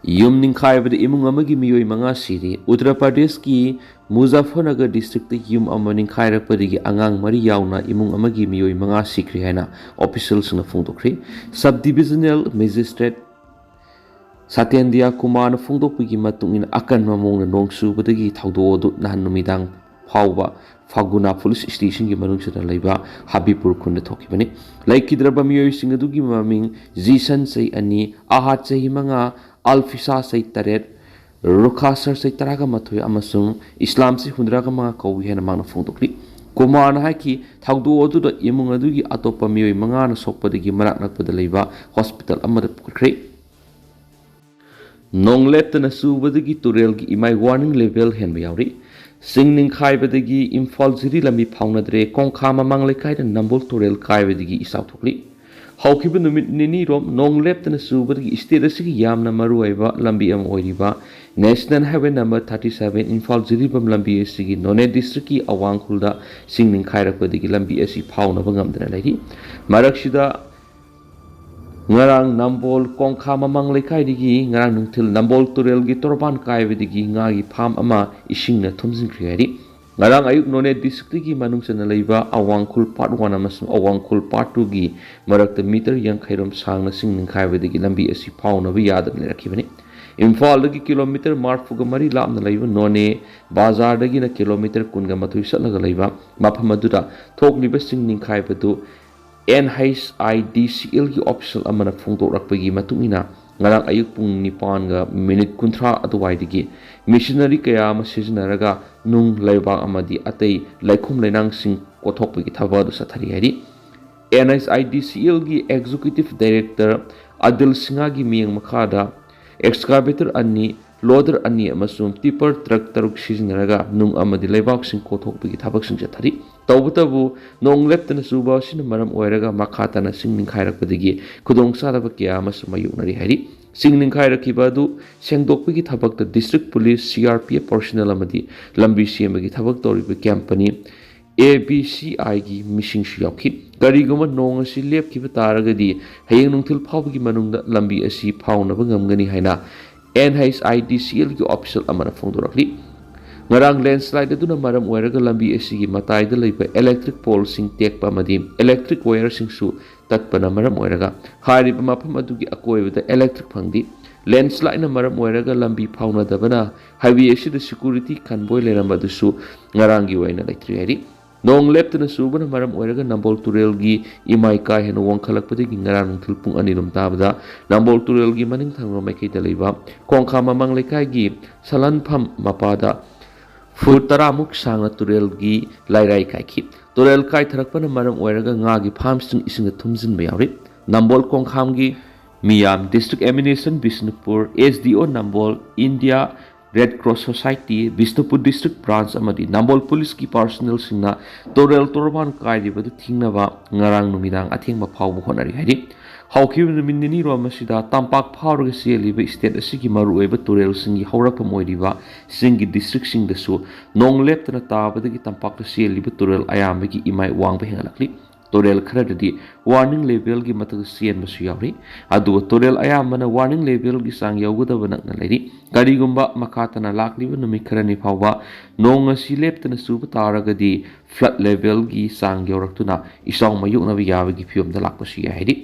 ꯌꯨꯝ ꯅꯤꯡꯈꯥꯏꯕꯗ ꯏꯃꯨꯡ ꯑꯃꯒꯤ ꯃꯤꯑꯣꯏ ꯃꯉꯥ ꯁꯤꯔꯤ꯫ ꯎꯠꯇꯔ ꯄ꯭ꯔꯗꯦꯁꯀꯤ ꯃꯨꯖꯥꯐꯔꯅꯒꯔ ꯗꯤꯁꯇ꯭ꯔꯤꯛꯇ ꯌꯨꯝ ꯑꯃ ꯅꯤꯡꯈꯥꯏꯔꯛꯄꯗꯒꯤ ꯑꯉꯥꯡ ꯃꯔꯤ ꯌꯥꯎꯅ ꯏꯃꯨꯡ ꯑꯃꯒꯤ ꯃꯤꯑꯣꯏ ꯃꯉꯥ ꯁꯤꯈ꯭ꯔꯦ ꯍꯥꯏꯅ ꯑꯣꯐꯤꯁꯤꯌꯦꯜꯁꯤꯡꯅ ꯐꯣꯡꯗꯣꯛꯈ꯭ꯔꯦ꯫ ꯁꯕ ꯗꯤꯕꯤꯖꯅꯦꯜ ꯃꯦꯖꯤꯁꯇ꯭ꯔꯦꯠ ꯁꯇꯦꯟꯗ꯭ꯌꯥ ꯀꯨꯃꯥꯔꯅ ꯐꯣꯡꯗꯣꯛꯄꯒꯤ ꯃꯇꯨꯡ ꯏꯟꯅ, ꯑꯀꯟꯕ ꯃꯑꯣꯡꯗ ꯅꯣꯡ ꯆꯨꯕꯗꯒꯤ ꯊꯧꯗꯣꯛ ꯑꯗꯨ ꯅꯍꯥꯟ ꯅꯨꯃꯤꯗꯥꯡ ꯐꯥꯎꯕ ꯐꯥꯒꯨꯅꯥ ꯄꯨꯂꯤꯁ ꯁ꯭ꯇꯦꯁꯟꯒꯤ ꯃꯅꯨꯡꯁꯤꯗ ꯂꯩꯕ ꯍꯕꯤꯄꯨꯔ ꯈꯨꯟꯗ ꯊꯣꯛꯈꯤꯕꯅꯤ꯫ ꯂꯩꯈꯤꯗ꯭ꯔꯕ ꯃꯤꯑꯣꯏꯁꯤꯡ ꯑꯗꯨꯒꯤ ꯃꯃꯤꯡ ꯖꯤꯁꯟ, ꯆꯍꯤ ꯑꯅꯤ, ꯑꯍꯥꯗ, ꯆꯍꯤ ꯃꯉꯥ, ꯑꯜꯐꯤꯁꯥ, ꯆꯍꯤ ꯇꯔꯦꯠ, ꯔꯨꯈꯥꯁꯔ, ꯆꯍꯤ ꯇꯔꯥꯒ ꯃꯥꯊꯣꯏ ꯑꯃꯁꯨꯡ ꯏꯁꯂꯥꯝ, ꯆꯍꯤ ꯍꯨꯝꯗ꯭ꯔꯥꯒ ꯃꯉꯥ ꯀꯧꯏ ꯍꯥꯏꯅ ꯃꯍꯥꯛꯅ ꯐꯣꯡꯗꯣꯛꯂꯤ꯫ ꯀꯨꯃꯥꯔꯅ ꯍꯥꯏꯈꯤ, ꯊꯧꯗꯣꯛ ꯑꯗꯨꯗ ꯏꯃꯨꯡ ꯑꯗꯨꯒꯤ ꯑꯇꯣꯞꯄ ꯃꯤꯑꯣꯏ ꯃꯉꯥꯅ ꯁꯣꯛꯄꯗꯒꯤ ꯃꯅꯥꯛ ꯅꯛꯄꯗ ꯂꯩꯕ ꯍꯣꯁꯄꯤꯇꯥꯜ ꯑꯃꯗ ꯄꯨꯈꯠꯈ꯭ꯔꯦ꯫ ꯅꯣꯡ ꯂꯦꯞꯇꯅ ꯆꯨꯕꯗꯒꯤ ꯇꯨꯔꯦꯜꯒꯤ ꯏꯃꯥꯏ ꯋꯥꯔꯅꯤꯡ ꯂꯦꯚꯦꯜ ꯍꯦꯟꯕ ꯌꯥꯎꯔꯤ꯫ ꯆꯤꯡ ꯅꯤꯡꯈꯥꯏꯕꯗꯒꯤ ꯏꯝꯐꯥꯜ ꯖꯤꯔꯤ ꯂꯝꯕꯤ ꯐꯥꯎꯅꯗ꯭ꯔꯦ꯫ ꯀꯣꯡꯈꯥ ꯃꯃꯥꯡ ꯂꯩꯀꯥꯏꯗ ꯅꯝꯕꯣꯜ ꯇꯨꯔꯦꯜ ꯀꯥꯏꯕꯗꯒꯤ ꯏꯆꯥꯎ ꯊꯣꯛꯂꯤ꯫ ꯍꯧꯈꯤꯕ ꯅꯨꯃꯤꯠ ꯅꯤꯅꯤꯔꯣꯝ ꯅꯣꯡ ꯂꯦꯞꯇꯅ ꯆꯨꯕꯗꯒꯤ ꯁ꯭ꯇꯦꯠ ꯑꯁꯤꯒꯤ ꯌꯥꯝꯅ ꯃꯔꯨꯑꯣꯏꯕ ꯂꯝꯕꯤ ꯑꯃ ꯑꯣꯏꯔꯤꯕ national highway number thirty seven Imphal Jiribam ꯂꯝꯕꯤ ꯑꯁꯤꯒꯤ ꯅꯣꯅꯦ ꯗꯤꯁꯇ꯭ꯔꯤꯛꯀꯤ ꯑꯋꯥꯡ ꯈꯨꯜꯗ ꯆꯤꯡ ꯅꯤꯡꯈꯥꯏꯔꯛꯄꯗꯒꯤ ꯂꯝꯕꯤ ꯑꯁꯤ ꯐꯥꯎꯅꯕ ꯉꯝꯗꯅ ꯂꯩꯔꯤ꯫ ꯃꯔꯛꯁꯤꯗ ꯉꯔꯥꯡ ꯅꯝꯕꯣꯜ ꯀꯣꯡꯈꯥ ꯃꯃꯥꯡ ꯂꯩꯀꯥꯏꯗꯒꯤ ꯉꯔꯥꯡ ꯅꯨꯡꯊꯤꯜ ꯅꯝꯕꯣꯜ ꯇꯨꯔꯦꯜꯒꯤ ꯇꯣꯔꯕꯥꯟ ꯀꯥꯏꯕꯗꯒꯤ ꯉꯥꯒꯤ ꯐꯥꯝ ꯑꯃ ꯏꯁꯤꯡꯅ ꯊꯨꯝꯖꯤꯟꯈ꯭ꯔꯦ ꯍꯥꯏꯔꯤ꯫ ꯉꯔꯥꯡ ꯑꯌꯨꯛ ꯅꯣꯅꯦ ꯗꯤꯁꯇ꯭ꯔꯤꯛꯇꯒꯤ ꯃꯅꯨꯡ ꯆꯟꯅ ꯂꯩꯕ ꯑꯋꯥꯡꯈꯨꯜ ꯄꯥꯔꯠ ꯋꯥꯟ ꯑꯃꯁꯨꯡ ꯑꯋꯥꯡꯈꯨꯜ ꯄꯥꯔꯠ ꯇꯨꯒꯤ ꯃꯔꯛꯇ ꯃꯤꯇꯔ ꯌꯥꯡꯈꯩꯔꯣꯝ ꯁꯥꯡꯅ ꯁꯤꯡ ꯅꯤꯡꯈꯥꯏꯕꯗꯒꯤ ꯂꯝꯕꯤ ꯑꯁꯤ ꯐꯥꯎꯅꯕ ꯌꯥꯗꯅ ꯂꯩꯔꯛꯈꯤꯕꯅꯤ꯫ ꯏꯝꯐꯥꯜꯗꯒꯤ ꯀꯤꯂꯣꯃꯤꯇꯔ ꯃꯔꯤꯐꯨꯒ ꯃꯔꯤ ꯂꯥꯞꯅ ꯂꯩꯕ ꯅꯣꯅꯦ ꯕꯖꯥꯔꯗꯒꯤꯅ ꯀꯤꯂꯣꯃꯤꯇꯔ ꯀꯨꯟꯒ ꯃꯥꯊꯣꯏ ꯆꯠꯂꯒ ꯂꯩꯕ ꯃꯐꯝ ꯑꯗꯨꯗ ꯊꯣꯛꯂꯤꯕ ꯁꯤꯡ ꯅꯤꯡꯈꯥꯏꯕꯗꯨ ꯑꯦꯟ ꯑꯩꯆ ꯑꯥꯏ ꯗꯤ ꯁꯤ ꯑꯦꯜꯒꯤ ꯑꯣꯐꯤꯁꯤꯌꯦꯜ ꯑꯃꯅ ꯐꯣꯡꯗꯣꯔꯛꯄꯒꯤ ꯃꯇꯨꯡ ꯏꯟꯅ, ꯉꯔꯥꯡ ꯑꯌꯨꯛ ꯄꯨꯡ ꯅꯤꯄꯥꯟꯒ ꯃꯤꯅꯤꯠ ꯀꯨꯟꯊ꯭ꯔꯥ ꯑꯗꯨꯋꯥꯏꯗꯒꯤ ꯃꯦꯁꯤꯅꯔꯤ ꯀꯌꯥ ꯑꯃ ꯁꯤꯖꯤꯟꯅꯔꯒ ꯅꯨꯡ, ꯂꯩꯕꯥꯛ ꯑꯃꯗꯤ ꯑꯇꯩ ꯂꯩꯈꯣꯝ ꯂꯩꯅꯥꯡꯁꯤꯡ ꯀꯣꯊꯣꯛꯄꯒꯤ ꯊꯕꯛ ꯑꯗꯨ ꯆꯠꯊꯔꯤ ꯍꯥꯏꯔꯤ꯫ ꯑꯦꯟ ꯑꯩꯆ ꯑꯥꯏ ꯗꯤ ꯁꯤ ꯑꯦꯜꯒꯤ ꯑꯦꯛꯖꯤꯀ꯭ꯌꯨꯇꯤꯚ ꯗꯥꯏꯔꯦꯛꯇꯔ ꯑꯗꯤꯜ ꯁꯤꯡꯍꯒꯤ ꯃꯤꯠꯌꯦꯡ ꯃꯈꯥꯗ, ꯑꯦꯛꯁꯀꯥꯚꯦꯇꯔ ꯑꯅꯤ, ꯂꯣꯗꯔ ꯑꯅꯤ ꯑꯃꯁꯨꯡ ꯇꯤꯄꯔ ꯇ꯭ꯔꯛ ꯇꯔꯨꯛ ꯁꯤꯖꯤꯟꯅꯔꯒ ꯅꯨꯡ ꯑꯃꯗꯤ ꯂꯩꯕꯥꯛꯁꯤꯡ ꯀꯣꯊꯣꯛꯄꯒꯤ ꯊꯕꯛꯁꯤꯡ ꯆꯠꯊꯔꯤ꯫ ꯇꯧꯕꯇꯕꯨ, ꯅꯣꯡ ꯂꯦꯞꯇꯅ ꯆꯨꯕ ꯑꯁꯤꯅ ꯃꯔꯝ ꯑꯣꯏꯔꯒ ꯃꯈꯥ ꯇꯥꯅ ꯁꯤꯡ ꯅꯤꯡꯈꯥꯏꯔꯛꯄꯗꯒꯤ ꯈꯨꯗꯣꯡꯆꯥꯗꯕ ꯀꯌꯥ ꯑꯃꯁꯨ ꯃꯥꯌꯣꯛꯅꯔꯤ ꯍꯥꯏꯔꯤ꯫ ꯁꯤꯡ ꯅꯤꯡꯈꯥꯏꯔꯛꯈꯤꯕ ꯑꯗꯨ ꯁꯦꯡꯗꯣꯛꯄꯒꯤ ꯊꯕꯛꯇ district police, C R P F personal ꯑꯃꯗꯤ ꯂꯝꯕꯤ ꯁꯦꯝꯕꯒꯤ ꯊꯕꯛ ꯇꯧꯔꯤꯕ ꯀꯝꯄꯅꯤ ꯑꯦ ꯕꯤ ꯁꯤ ꯑꯥꯏꯒꯤ ꯃꯤꯁꯤꯡꯁꯨ ꯌꯥꯎꯈꯤ꯫ ꯀꯔꯤꯒꯨꯝꯕ ꯅꯣꯡ ꯑꯁꯤ ꯂꯦꯞꯈꯤꯕ ꯇꯥꯔꯒꯗꯤ, ꯍꯌꯦꯡ ꯅꯨꯡꯊꯤꯜ ꯐꯥꯎꯕꯒꯤ ꯃꯅꯨꯡꯗ ꯂꯝꯕꯤ ꯑꯁꯤ ꯐꯥꯎꯅꯕ ꯉꯝꯒꯅꯤ ꯍꯥꯏꯅ ꯑꯦꯟ ꯑꯩꯆ ꯑꯥꯏ ꯗꯤ ꯁꯤ ꯑꯦꯜꯒꯤ ꯑꯣꯐꯤꯁꯤꯌꯦꯜ ꯑꯃꯅ ꯐꯣꯡꯗꯣꯔꯛꯂꯤ꯫ ꯉꯔꯥꯡ ꯂꯦꯟꯁ꯭ꯂꯥꯏꯗ ꯑꯗꯨꯅ ꯃꯔꯝ ꯑꯣꯏꯔꯒ ꯂꯝꯕꯤ ꯑꯁꯤꯒꯤ ꯃꯇꯥꯏꯗ ꯂꯩꯕ ꯏꯂꯦꯛꯇ꯭ꯔꯤꯛ ꯄꯣꯜꯁꯤꯡ ꯇꯦꯛꯄ ꯑꯃꯗꯤ ꯏꯂꯦꯛꯇ꯭ꯔꯤꯛ ꯋꯥꯌꯔꯁꯤꯡꯁꯨ ꯇꯠꯄꯅ ꯃꯔꯝ ꯑꯣꯏꯔꯒ ꯍꯥꯏꯔꯤꯕ ꯃꯐꯝ ꯑꯗꯨꯒꯤ ꯑꯀꯣꯏꯕꯗ ꯏꯂꯦꯛꯇ꯭ꯔꯤꯛ ꯐꯪꯗꯦ꯫ ꯂꯦꯟꯁ꯭ꯂꯥꯏꯗꯅ ꯃꯔꯝ ꯑꯣꯏꯔꯒ ꯂꯝꯕꯤ ꯐꯥꯎꯅꯗꯕꯅ ꯍꯥꯏꯋꯦ ꯑꯁꯤꯗ ꯁꯦꯀ꯭ꯌꯨꯔꯤꯇꯤ ꯀꯟꯚꯣꯏ ꯂꯩꯔꯝꯕ ꯑꯗꯨꯁꯨ ꯉꯔꯥꯡꯒꯤ ꯑꯣꯏꯅ ꯂꯩꯇ꯭ꯔꯤ ꯍꯥꯏꯔꯤ꯫ ꯅꯣꯡ ꯂꯦꯞꯇꯅ ꯆꯨꯕꯅ ꯃꯔꯝ ꯑꯣꯏꯔꯒ ꯅꯝꯕꯣꯜ ꯇꯨꯔꯦꯜꯒꯤ ꯏꯃꯥꯏ ꯀꯥ ꯍꯦꯟꯅ ꯋꯥꯡꯈꯠꯂꯛꯄꯗꯒꯤ ꯉꯔꯥꯡ ꯅꯨꯡꯊꯤꯜ ꯄꯨꯡ ꯑꯅꯤꯔꯣꯝ ꯇꯥꯕꯗ ꯅꯝꯕꯣꯜ ꯇꯨꯔꯦꯜꯒꯤ ꯃꯅꯤꯡ ꯊꯪꯕ ꯃꯥꯏꯀꯩꯗ ꯂꯩꯕ ꯀꯣꯡꯈꯥ ꯃꯃꯥꯡ ꯂꯩꯀꯥꯏꯒꯤ ꯁꯂꯟꯐꯝ ꯃꯄꯥꯗ ꯐꯨꯠ ꯇꯔꯥꯃꯨꯛ ꯁꯥꯡꯅ ꯇꯨꯔꯦꯜꯒꯤ ꯂꯥꯏꯔꯥꯏ ꯀꯥꯏꯈꯤ꯫ ꯇꯨꯔꯦꯜ ꯀꯥꯏꯊꯔꯛꯄꯅ ꯃꯔꯝ ꯑꯣꯏꯔꯒ ꯉꯥꯒꯤ ꯐꯥꯔꯝꯁꯤꯡ ꯏꯁꯤꯡꯗ ꯊꯨꯝꯖꯤꯟꯕ ꯌꯥꯎꯔꯤ꯫ ꯅꯝꯕꯣꯜ ꯀꯣꯡꯈꯥꯝꯒꯤ ꯃꯤꯌꯥꯝ, district administration Bishnupur, S D ꯑꯣ ꯅꯝꯕꯣꯜ, India red cross society, Bishnupur district branch ꯑꯃꯗꯤ ꯅꯝꯕꯣꯜ ꯄꯨꯂꯤꯁꯀꯤ ꯄꯥꯔꯁꯣꯅꯦꯜꯁꯤꯡꯅ ꯇꯨꯔꯦꯜ ꯇꯣꯔꯕꯥꯟ ꯀꯥꯏꯔꯤꯕꯗꯨ ꯊꯤꯡꯅꯕ ꯉꯔꯥꯡ ꯅꯨꯃꯤꯗꯥꯡ ꯑꯊꯦꯡꯕ ꯐꯥꯎꯕ ꯍꯣꯠꯅꯔꯤ ꯍꯥꯏꯔꯤ꯫ ꯍꯧꯈꯤꯕ ꯅꯨꯃꯤꯠ ꯅꯤꯅꯤꯔꯣꯝ ꯑꯁꯤꯗ ꯇꯝꯄꯥꯛ ꯐꯥꯎꯔꯒ ꯆꯦꯜꯂꯤꯕ ꯁ꯭ꯇꯦꯠ ꯑꯁꯤꯒꯤ ꯃꯔꯨꯑꯣꯏꯕ ꯇꯨꯔꯦꯜꯁꯤꯡꯒꯤ ꯍꯧꯔꯛꯐꯝ ꯑꯣꯏꯔꯤꯕ ꯆꯤꯡꯒꯤ ꯗꯤꯁꯇ꯭ꯔꯤꯛꯁꯤꯡꯗꯁꯨ ꯅꯣꯡ ꯂꯦꯞꯇꯅ ꯇꯥꯕꯗꯒꯤ ꯇꯝꯄꯥꯛꯇ ꯆꯦꯜꯂꯤꯕ ꯇꯨꯔꯦꯜ ꯑꯌꯥꯝꯕꯒꯤ ꯏꯃꯥꯏ ꯋꯥꯡꯕ ꯍꯦꯟꯒꯠꯂꯛꯂꯤ꯫ ꯇꯨꯔꯦꯜ ꯈꯔꯗꯗꯤ ꯋꯥꯔꯅꯤꯡ ꯂꯦꯚꯦꯜꯒꯤ ꯃꯊꯛꯇ ꯆꯦꯟꯕꯁꯨ ꯌꯥꯎꯔꯤ꯫ ꯑꯗꯨꯒ ꯇꯨꯔꯦꯜ ꯑꯌꯥꯝꯕꯅ ꯋꯥꯔꯅꯤꯡ ꯂꯦꯚꯦꯜꯒꯤ ꯆꯥꯡ ꯌꯧꯒꯗꯕ ꯅꯛꯅ ꯂꯩꯔꯤ꯫ ꯀꯔꯤꯒꯨꯝꯕ ꯃꯈꯥ ꯇꯥꯅ ꯂꯥꯛꯂꯤꯕ ꯅꯨꯃꯤꯠ ꯈꯔꯅꯤ ꯐꯥꯎꯕ ꯅꯣꯡ ꯑꯁꯤ ꯂꯦꯞꯇꯅ ꯆꯨꯕ ꯇꯥꯔꯒꯗꯤ flood levelꯒꯤ ꯆꯥꯡ ꯌꯧꯔꯛꯇꯨꯅ ꯏꯆꯥꯎ ꯃꯥꯌꯣꯛꯅꯕ ꯌꯥꯕꯒꯤ ꯐꯤꯕꯝꯗ ꯂꯥꯛꯄꯁꯨ ꯌꯥꯏ ꯍꯥꯏꯔꯤ꯫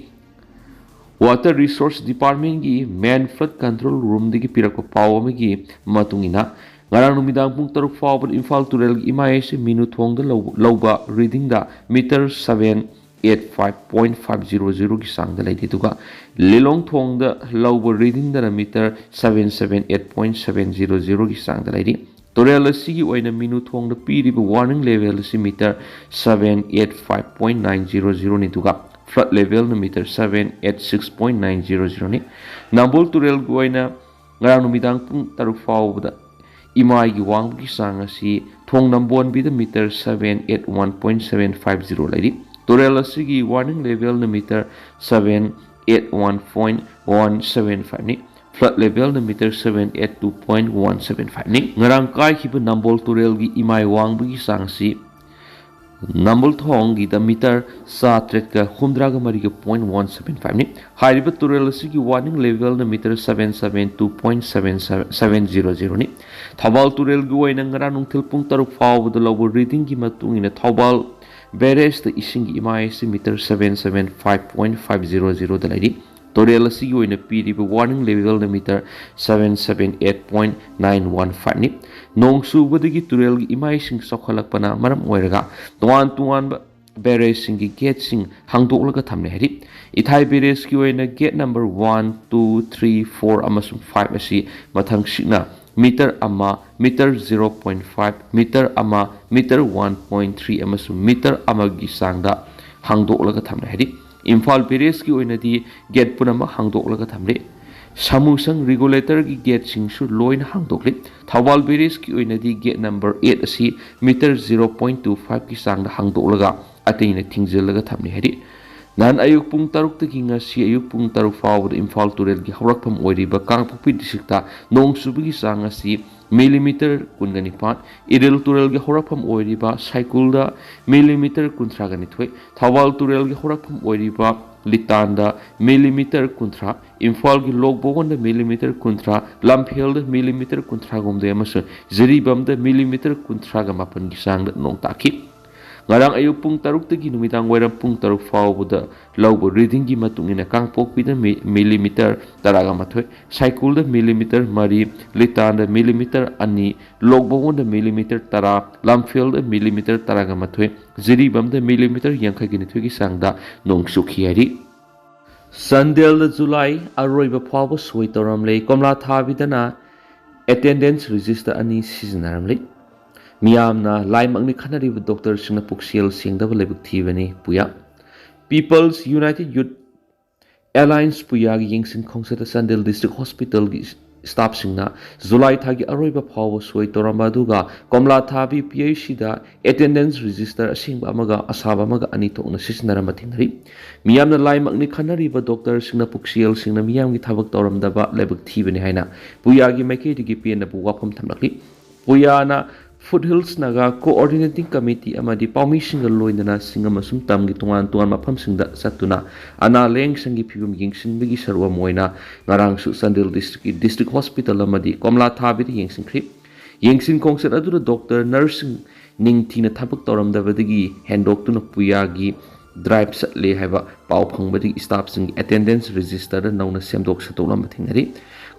Water Resource Departmentꯀꯤ Main Flood Control Roomꯗꯒꯤ ꯄꯤꯔꯛꯄ ꯄꯥꯎ ꯑꯃꯒꯤ ꯃꯇꯨꯡ ꯏꯟꯅ, ꯉꯔꯥꯡ ꯅꯨꯃꯤꯗꯥꯡ ꯄꯨꯡ ꯇꯔꯨꯛ ꯐꯥꯎꯕꯗ ꯏꯝꯐꯥꯜ ꯇꯨꯔꯦꯜꯒꯤ ꯏꯃꯥꯏ ꯑꯁꯤ ꯃꯤꯅꯨ ꯊꯣꯡꯗ ꯂꯧ-, ꯂꯧꯕ readingꯗ meter seven eight five point five zero zeroꯒꯤ ꯆꯥꯡꯗ ꯂꯩꯔꯤ꯫ ꯑꯗꯨꯒ ꯂꯤꯂꯣꯡ ꯊꯣꯡꯗ ꯂꯧꯕ readingꯗꯅ meter seven seven eight point seven zero zeroꯒꯤ ꯆꯥꯡꯗ ꯂꯩꯔꯤ꯫ ꯇꯨꯔꯦꯜ ꯑꯁꯤꯒꯤ ꯑꯣꯏꯅ ꯃꯤꯅꯨ ꯊꯣꯡꯗ ꯄꯤꯔꯤꯕ warning level ꯑꯁꯤ meter seven eight five point nine zero zeroꯅꯤ, ꯑꯗꯨꯒ flood levelꯅ meter seven eight six point nine zero zeroꯅꯤ꯫ ꯅꯝꯕꯣꯜ ꯇꯨꯔꯦꯜꯒꯤ ꯑꯣꯏꯅ ꯉꯔꯥꯡ ꯅꯨꯃꯤꯗꯥꯡ ꯄꯨꯡ ꯇꯔꯨꯛ ꯐꯥꯎꯕꯗ ꯏꯃꯥꯏꯒꯤ ꯋꯥꯡꯕꯒꯤ ꯆꯥꯡ ꯑꯁꯤ ꯊꯣꯡ ꯅꯝꯕꯣꯟꯕꯤꯗ meter seven eight one point seven five zero ꯂꯩꯔꯤ꯫ ꯇꯨꯔꯦꯜ ꯑꯁꯤꯒꯤ warning levelꯅ meter seven eight one point one seven fiveꯅꯤ꯫ Flood levelꯅ meter seven eight two point one seven fiveꯅꯤ꯫ ꯉꯔꯥꯡ ꯀꯥꯏꯈꯤꯕ ꯅꯝꯕꯣꯜ ꯇꯨꯔꯦꯜꯒꯤ ꯏꯃꯥꯏ ꯋꯥꯡꯕꯒꯤ ꯆꯥꯡ ꯑꯁꯤ ꯅꯝꯕꯣꯜ ꯊꯣꯡꯒꯤꯗ meter ꯆꯥꯇ꯭ꯔꯦꯠꯀ ꯍꯨꯝꯗ꯭ꯔꯥꯒ ꯃꯔꯤꯒ point one seven fiveꯅꯤ꯫ ꯍꯥꯏꯔꯤꯕ ꯇꯨꯔꯦꯜ ꯑꯁꯤꯒꯤ warning levelꯅ meter seven seven two point seven seven zero zeroꯅꯤ꯫ Thoubal ꯇꯨꯔꯦꯜꯒꯤ ꯑꯣꯏꯅ ꯉꯔꯥꯡ ꯅꯨꯡꯊꯤꯜ ꯄꯨꯡ ꯇꯔꯨꯛ ꯐꯥꯎꯕꯗ ꯂꯧꯕ readingꯒꯤ ꯃꯇꯨꯡ ꯏꯟꯅ ꯊꯧꯕꯥꯜ barrageꯇ ꯏꯁꯤꯡꯒꯤ ꯏꯃꯥꯏ ꯑꯁꯤ meter seven seven five point five zero zeroꯗ ꯂꯩꯔꯤ꯫ ꯇꯨꯔꯦꯜ ꯑꯁꯤꯒꯤ ꯑꯣꯏꯅ ꯄꯤꯔꯤꯕ warning levelꯅ meter seven seven eight point nine one fiveꯅꯤ꯫ ꯅꯣꯡ ꯆꯨꯕꯗꯒꯤ ꯇꯨꯔꯦꯜꯒꯤ ꯏꯃꯥꯏꯁꯤꯡ ꯆꯥꯎꯈꯠꯂꯛꯄꯅ ꯃꯔꯝ ꯑꯣꯏꯔꯒ ꯇꯣꯉꯥꯟ ꯇꯣꯉꯥꯟꯕ barrageꯁꯤꯡꯒꯤ gateꯁꯤꯡ ꯍꯥꯡꯗꯣꯛꯂꯒ ꯊꯝꯂꯦ ꯍꯥꯏꯔꯤ꯫ ꯏꯊꯥꯏ barrageꯀꯤ ꯑꯣꯏꯅ gate number one, two, three, four ꯑꯃꯁꯨꯡ five ꯑꯁꯤ ꯃꯊꯪꯁꯤꯠꯅ meter ꯑꯃ, meter zero point five, meter ꯑꯃ, meter one point three ꯑꯃꯁꯨꯡ meter ꯑꯃꯒꯤ ꯆꯥꯡꯗ ꯍꯥꯡꯗꯣꯛꯂꯒ ꯊꯝꯂꯦ ꯍꯥꯏꯔꯤ꯫ ꯏꯝꯐꯥꯜ barrageꯀꯤ ꯑꯣꯏꯅꯗꯤ gate ꯄꯨꯝꯅꯃꯛ ꯍꯥꯡꯗꯣꯛꯂꯒ ꯊꯝꯂꯤ꯫ ꯁꯥꯃꯨꯁꯪ regulatorꯒꯤ gateꯁꯤꯡꯁꯨ ꯂꯣꯏꯅ ꯍꯥꯡꯗꯣꯛꯂꯤ꯫ ꯊꯧꯕꯥꯜ barrageꯀꯤ ꯑꯣꯏꯅꯗꯤ gate number eight ꯑꯁꯤ meter zero point two fiveꯀꯤ ꯆꯥꯡꯗ ꯍꯥꯡꯗꯣꯛꯂꯒ ꯑꯇꯩꯅ ꯊꯤꯡꯖꯤꯜꯂꯒ ꯊꯝꯂꯤ ꯍꯥꯏꯔꯤ꯫ ꯅꯍꯥꯟ ꯑꯌꯨꯛ ꯄꯨꯡ ꯇꯔꯨꯛꯇꯒꯤ ꯉꯁꯤ ꯑꯌꯨꯛ ꯄꯨꯡ ꯇꯔꯨꯛ ꯐꯥꯎꯕꯗ ꯏꯝꯐꯥꯜ ꯇꯨꯔꯦꯜꯒꯤ ꯍꯧꯔꯛꯐꯝ ꯑꯣꯏꯔꯤꯕ ꯀꯥꯡꯄꯣꯛꯄꯤ ꯗꯤꯁꯇ꯭ꯔꯤꯛꯇ ꯅꯣꯡ ꯆꯨꯕꯒꯤ ꯆꯥꯡ ꯑꯁꯤ ꯃꯤꯂꯤꯃꯤꯇꯔ ꯀꯨꯟꯒ ꯅꯤꯄꯥꯟ, ꯏꯔꯤꯜ ꯇꯨꯔꯦꯜꯒꯤ ꯍꯧꯔꯛꯐꯝ ꯑꯣꯏꯔꯤꯕ ꯁꯥꯏꯀꯨꯜꯗ ꯃꯤꯂꯤꯃꯤꯇꯔ ꯀꯨꯟꯊ꯭ꯔꯥꯒ ꯅꯤꯊꯣꯏ, ꯊꯧꯕꯥꯜ ꯇꯨꯔꯦꯜꯒꯤ ꯍꯧꯔꯛꯐꯝ ꯑꯣꯏꯔꯤꯕ ꯂꯤꯇꯥꯟꯗ ꯃꯤꯂꯤꯃꯤꯇꯔ ꯀꯨꯟꯊ꯭ꯔꯥ, ꯏꯝꯐꯥꯜꯒꯤ ꯂꯣꯛ ꯚꯋꯟꯗ ꯃꯤꯂꯤꯃꯤꯇꯔ ꯀꯨꯟꯊ꯭ꯔꯥ, ꯂꯝꯐꯦꯜꯗ ꯃꯤꯂꯤꯃꯤꯇꯔ ꯀꯨꯟꯊ꯭ꯔꯥꯒ ꯍꯨꯝꯗꯣꯏ ꯑꯃꯁꯨꯡ ꯖꯤꯔꯤꯕꯥꯝꯗ ꯃꯤꯂꯤꯃꯤꯇꯔ ꯀꯨꯟꯊ꯭ꯔꯥꯒ ꯃꯥꯄꯟꯒꯤ ꯆꯥꯡꯗ ꯅꯣꯡ ꯇꯥꯈꯤ꯫ ꯉꯔꯥꯡ ꯑꯌꯨꯛ ꯄꯨꯡ ꯇꯔꯨꯛꯇꯒꯤ ꯅꯨꯃꯤꯗꯥꯡ ꯋꯥꯏꯔꯝ ꯄꯨꯡ ꯇꯔꯨꯛ ꯐꯥꯎꯕꯗ ꯂꯧꯕ ꯔꯤꯗꯤꯡꯒꯤ ꯃꯇꯨꯡ ꯏꯟꯅ ꯀꯥꯡꯄꯣꯛꯄꯤꯗ ꯃꯤ-, ꯃꯤꯂꯤꯃꯤꯇꯔ ꯇꯔꯥꯒ ꯃꯥꯊꯣꯏ, ꯁꯥꯏꯀꯨꯜꯗ ꯃꯤꯂꯤꯃꯤꯇꯔ ꯃꯔꯤ, ꯂꯤꯇꯥꯟꯗ ꯃꯤꯂꯤꯃꯤꯇꯔ ꯑꯅꯤ, ꯂꯣꯛ ꯚꯋꯟꯗ ꯃꯤꯂꯤꯃꯤꯇꯔ ꯇꯔꯥ, ꯂꯝꯐꯦꯜꯗ ꯃꯤꯂꯤꯃꯤꯇꯔ ꯇꯔꯥꯒ ꯃꯥꯊꯣꯏ, ꯖꯤꯔꯤꯕꯥꯝꯗ ꯃꯤꯂꯤꯃꯤꯇꯔ ꯌꯥꯡꯈꯩꯒ ꯅꯤꯊꯣꯏꯒꯤ ꯆꯥꯡꯗ ꯅꯣꯡ ꯆꯨꯈꯤ ꯍꯥꯏꯔꯤ꯫ ꯆꯥꯟꯗꯦꯜꯗ ꯖꯨꯂꯥꯏ ꯑꯔꯣꯏꯕ ꯐꯥꯎꯕ ꯁꯣꯏ ꯇꯧꯔꯝꯂꯦ꯫ ꯀꯣꯝꯂꯥ ꯊꯥꯕꯤꯗꯅ attendance register ꯑꯅꯤ ꯁꯤꯖꯤꯟꯅꯔꯝꯂꯦ꯫ ꯃꯤꯌꯥꯝꯅ ꯂꯥꯏꯃꯛꯅꯤ ꯈꯟꯅꯔꯤꯕ ꯗꯣꯛꯇꯔꯁꯤꯡꯅ ꯄꯨꯛꯆꯦꯜ ꯁꯦꯡꯗꯕ ꯂꯥꯏꯕꯛ ꯊꯤꯕꯅꯤ꯫ ꯄꯨꯌꯥ꯫ People's United Youth Alliance ꯄꯨꯌꯥꯒꯤ ꯌꯦꯡꯁꯤꯟ ꯈꯣꯡꯆꯠꯇ ꯆꯥꯟꯗꯦꯜ ꯗꯤꯁꯇ꯭ꯔꯤꯛ ꯍꯣꯁꯄꯤꯇꯥꯜꯒꯤ ꯁ꯭ꯇꯥꯐꯁꯤꯡꯅ ꯖꯨꯂꯥꯏ ꯊꯥꯒꯤ ꯑꯔꯣꯏꯕ ꯐꯥꯎꯕ ꯁꯣꯏ ꯇꯧꯔꯝꯕ ꯑꯗꯨꯒ ꯀꯣꯝꯂꯥ ꯊꯥꯕꯤ ꯄꯤ ꯑꯩꯆ ꯁꯤꯗ attendance register ꯑꯁꯦꯡꯕ ꯑꯃꯒ ꯑꯁꯥꯕ ꯑꯃꯒ ꯑꯅꯤ ꯊꯣꯛꯅ ꯁꯤꯖꯤꯟꯅꯔꯝꯕ ꯊꯦꯡꯅꯔꯤ꯫ ꯃꯤꯌꯥꯝꯅ ꯂꯥꯏꯃꯛꯅꯤ ꯈꯟꯅꯔꯤꯕ ꯗꯣꯛꯇꯔꯁꯤꯡꯅ ꯄꯨꯛꯆꯦꯜ ꯁꯦꯡꯅ ꯃꯤꯌꯥꯝꯒꯤ ꯊꯕꯛ ꯇꯧꯔꯝꯗꯕ ꯂꯥꯏꯕꯛ ꯊꯤꯕꯅꯤ ꯍꯥꯏꯅ ꯄꯨꯌꯥꯒꯤ ꯃꯥꯏꯀꯩꯗꯒꯤ ꯄꯦꯟꯅꯕ ꯋꯥꯐꯝ ꯊꯝꯂꯛꯂꯤ꯫ ꯄꯨꯌꯥꯅ foot hills Naga coordinating committee ꯑꯃꯗꯤ ꯄꯥꯎꯃꯤꯁꯤꯡꯒ ꯂꯣꯏꯅꯅ ꯆꯤꯡ ꯑꯃꯁꯨꯡ ꯇꯝꯒꯤ ꯇꯣꯉꯥꯟ ꯇꯣꯉꯥꯟꯕ ꯃꯐꯝꯁꯤꯡꯗ ꯆꯠꯇꯨꯅ ꯑꯅꯥ ꯂꯥꯌꯦꯡꯁꯪꯒꯤ ꯐꯤꯕꯝ ꯌꯦꯡꯁꯤꯟꯕꯒꯤ ꯁꯔꯨꯛ ꯑꯃ ꯑꯣꯏꯅ ꯉꯔꯥꯡꯁꯨ ꯆꯥꯟꯗꯦꯜ ꯗꯤꯁꯇ꯭ꯔꯤꯛꯀꯤ ꯗꯤꯁꯇ꯭ꯔꯤꯛ ꯍꯣꯁꯄꯤꯇꯥꯜ ꯑꯃꯗꯤ ꯀꯣꯝꯂꯥ ꯊꯥꯕꯤꯗ ꯌꯦꯡꯁꯤꯟꯈ꯭ꯔꯤ꯫ ꯌꯦꯡꯁꯤꯟ ꯈꯣꯡꯆꯠ ꯑꯗꯨꯗ ꯗꯣꯛꯇꯔ, ꯅꯔꯁꯁꯤꯡ ꯅꯤꯡꯊꯤꯅ ꯊꯕꯛ ꯇꯧꯔꯝꯗꯕꯗꯒꯤ ꯍꯦꯟꯗꯣꯛꯇꯨꯅ ꯄꯨꯌꯥꯒꯤ ꯗ꯭ꯔꯥꯏꯚ ꯆꯠꯂꯦ ꯍꯥꯏꯕ ꯄꯥꯎ ꯐꯪꯕꯗꯒꯤ ꯁ꯭ꯇꯥꯐꯁꯤꯡꯒꯤ attendance registerꯗ ꯅꯧꯅ ꯁꯦꯝꯗꯣꯛ ꯁꯦꯡꯗꯣꯛꯂꯝꯕ ꯊꯦꯡꯅꯔꯤ꯫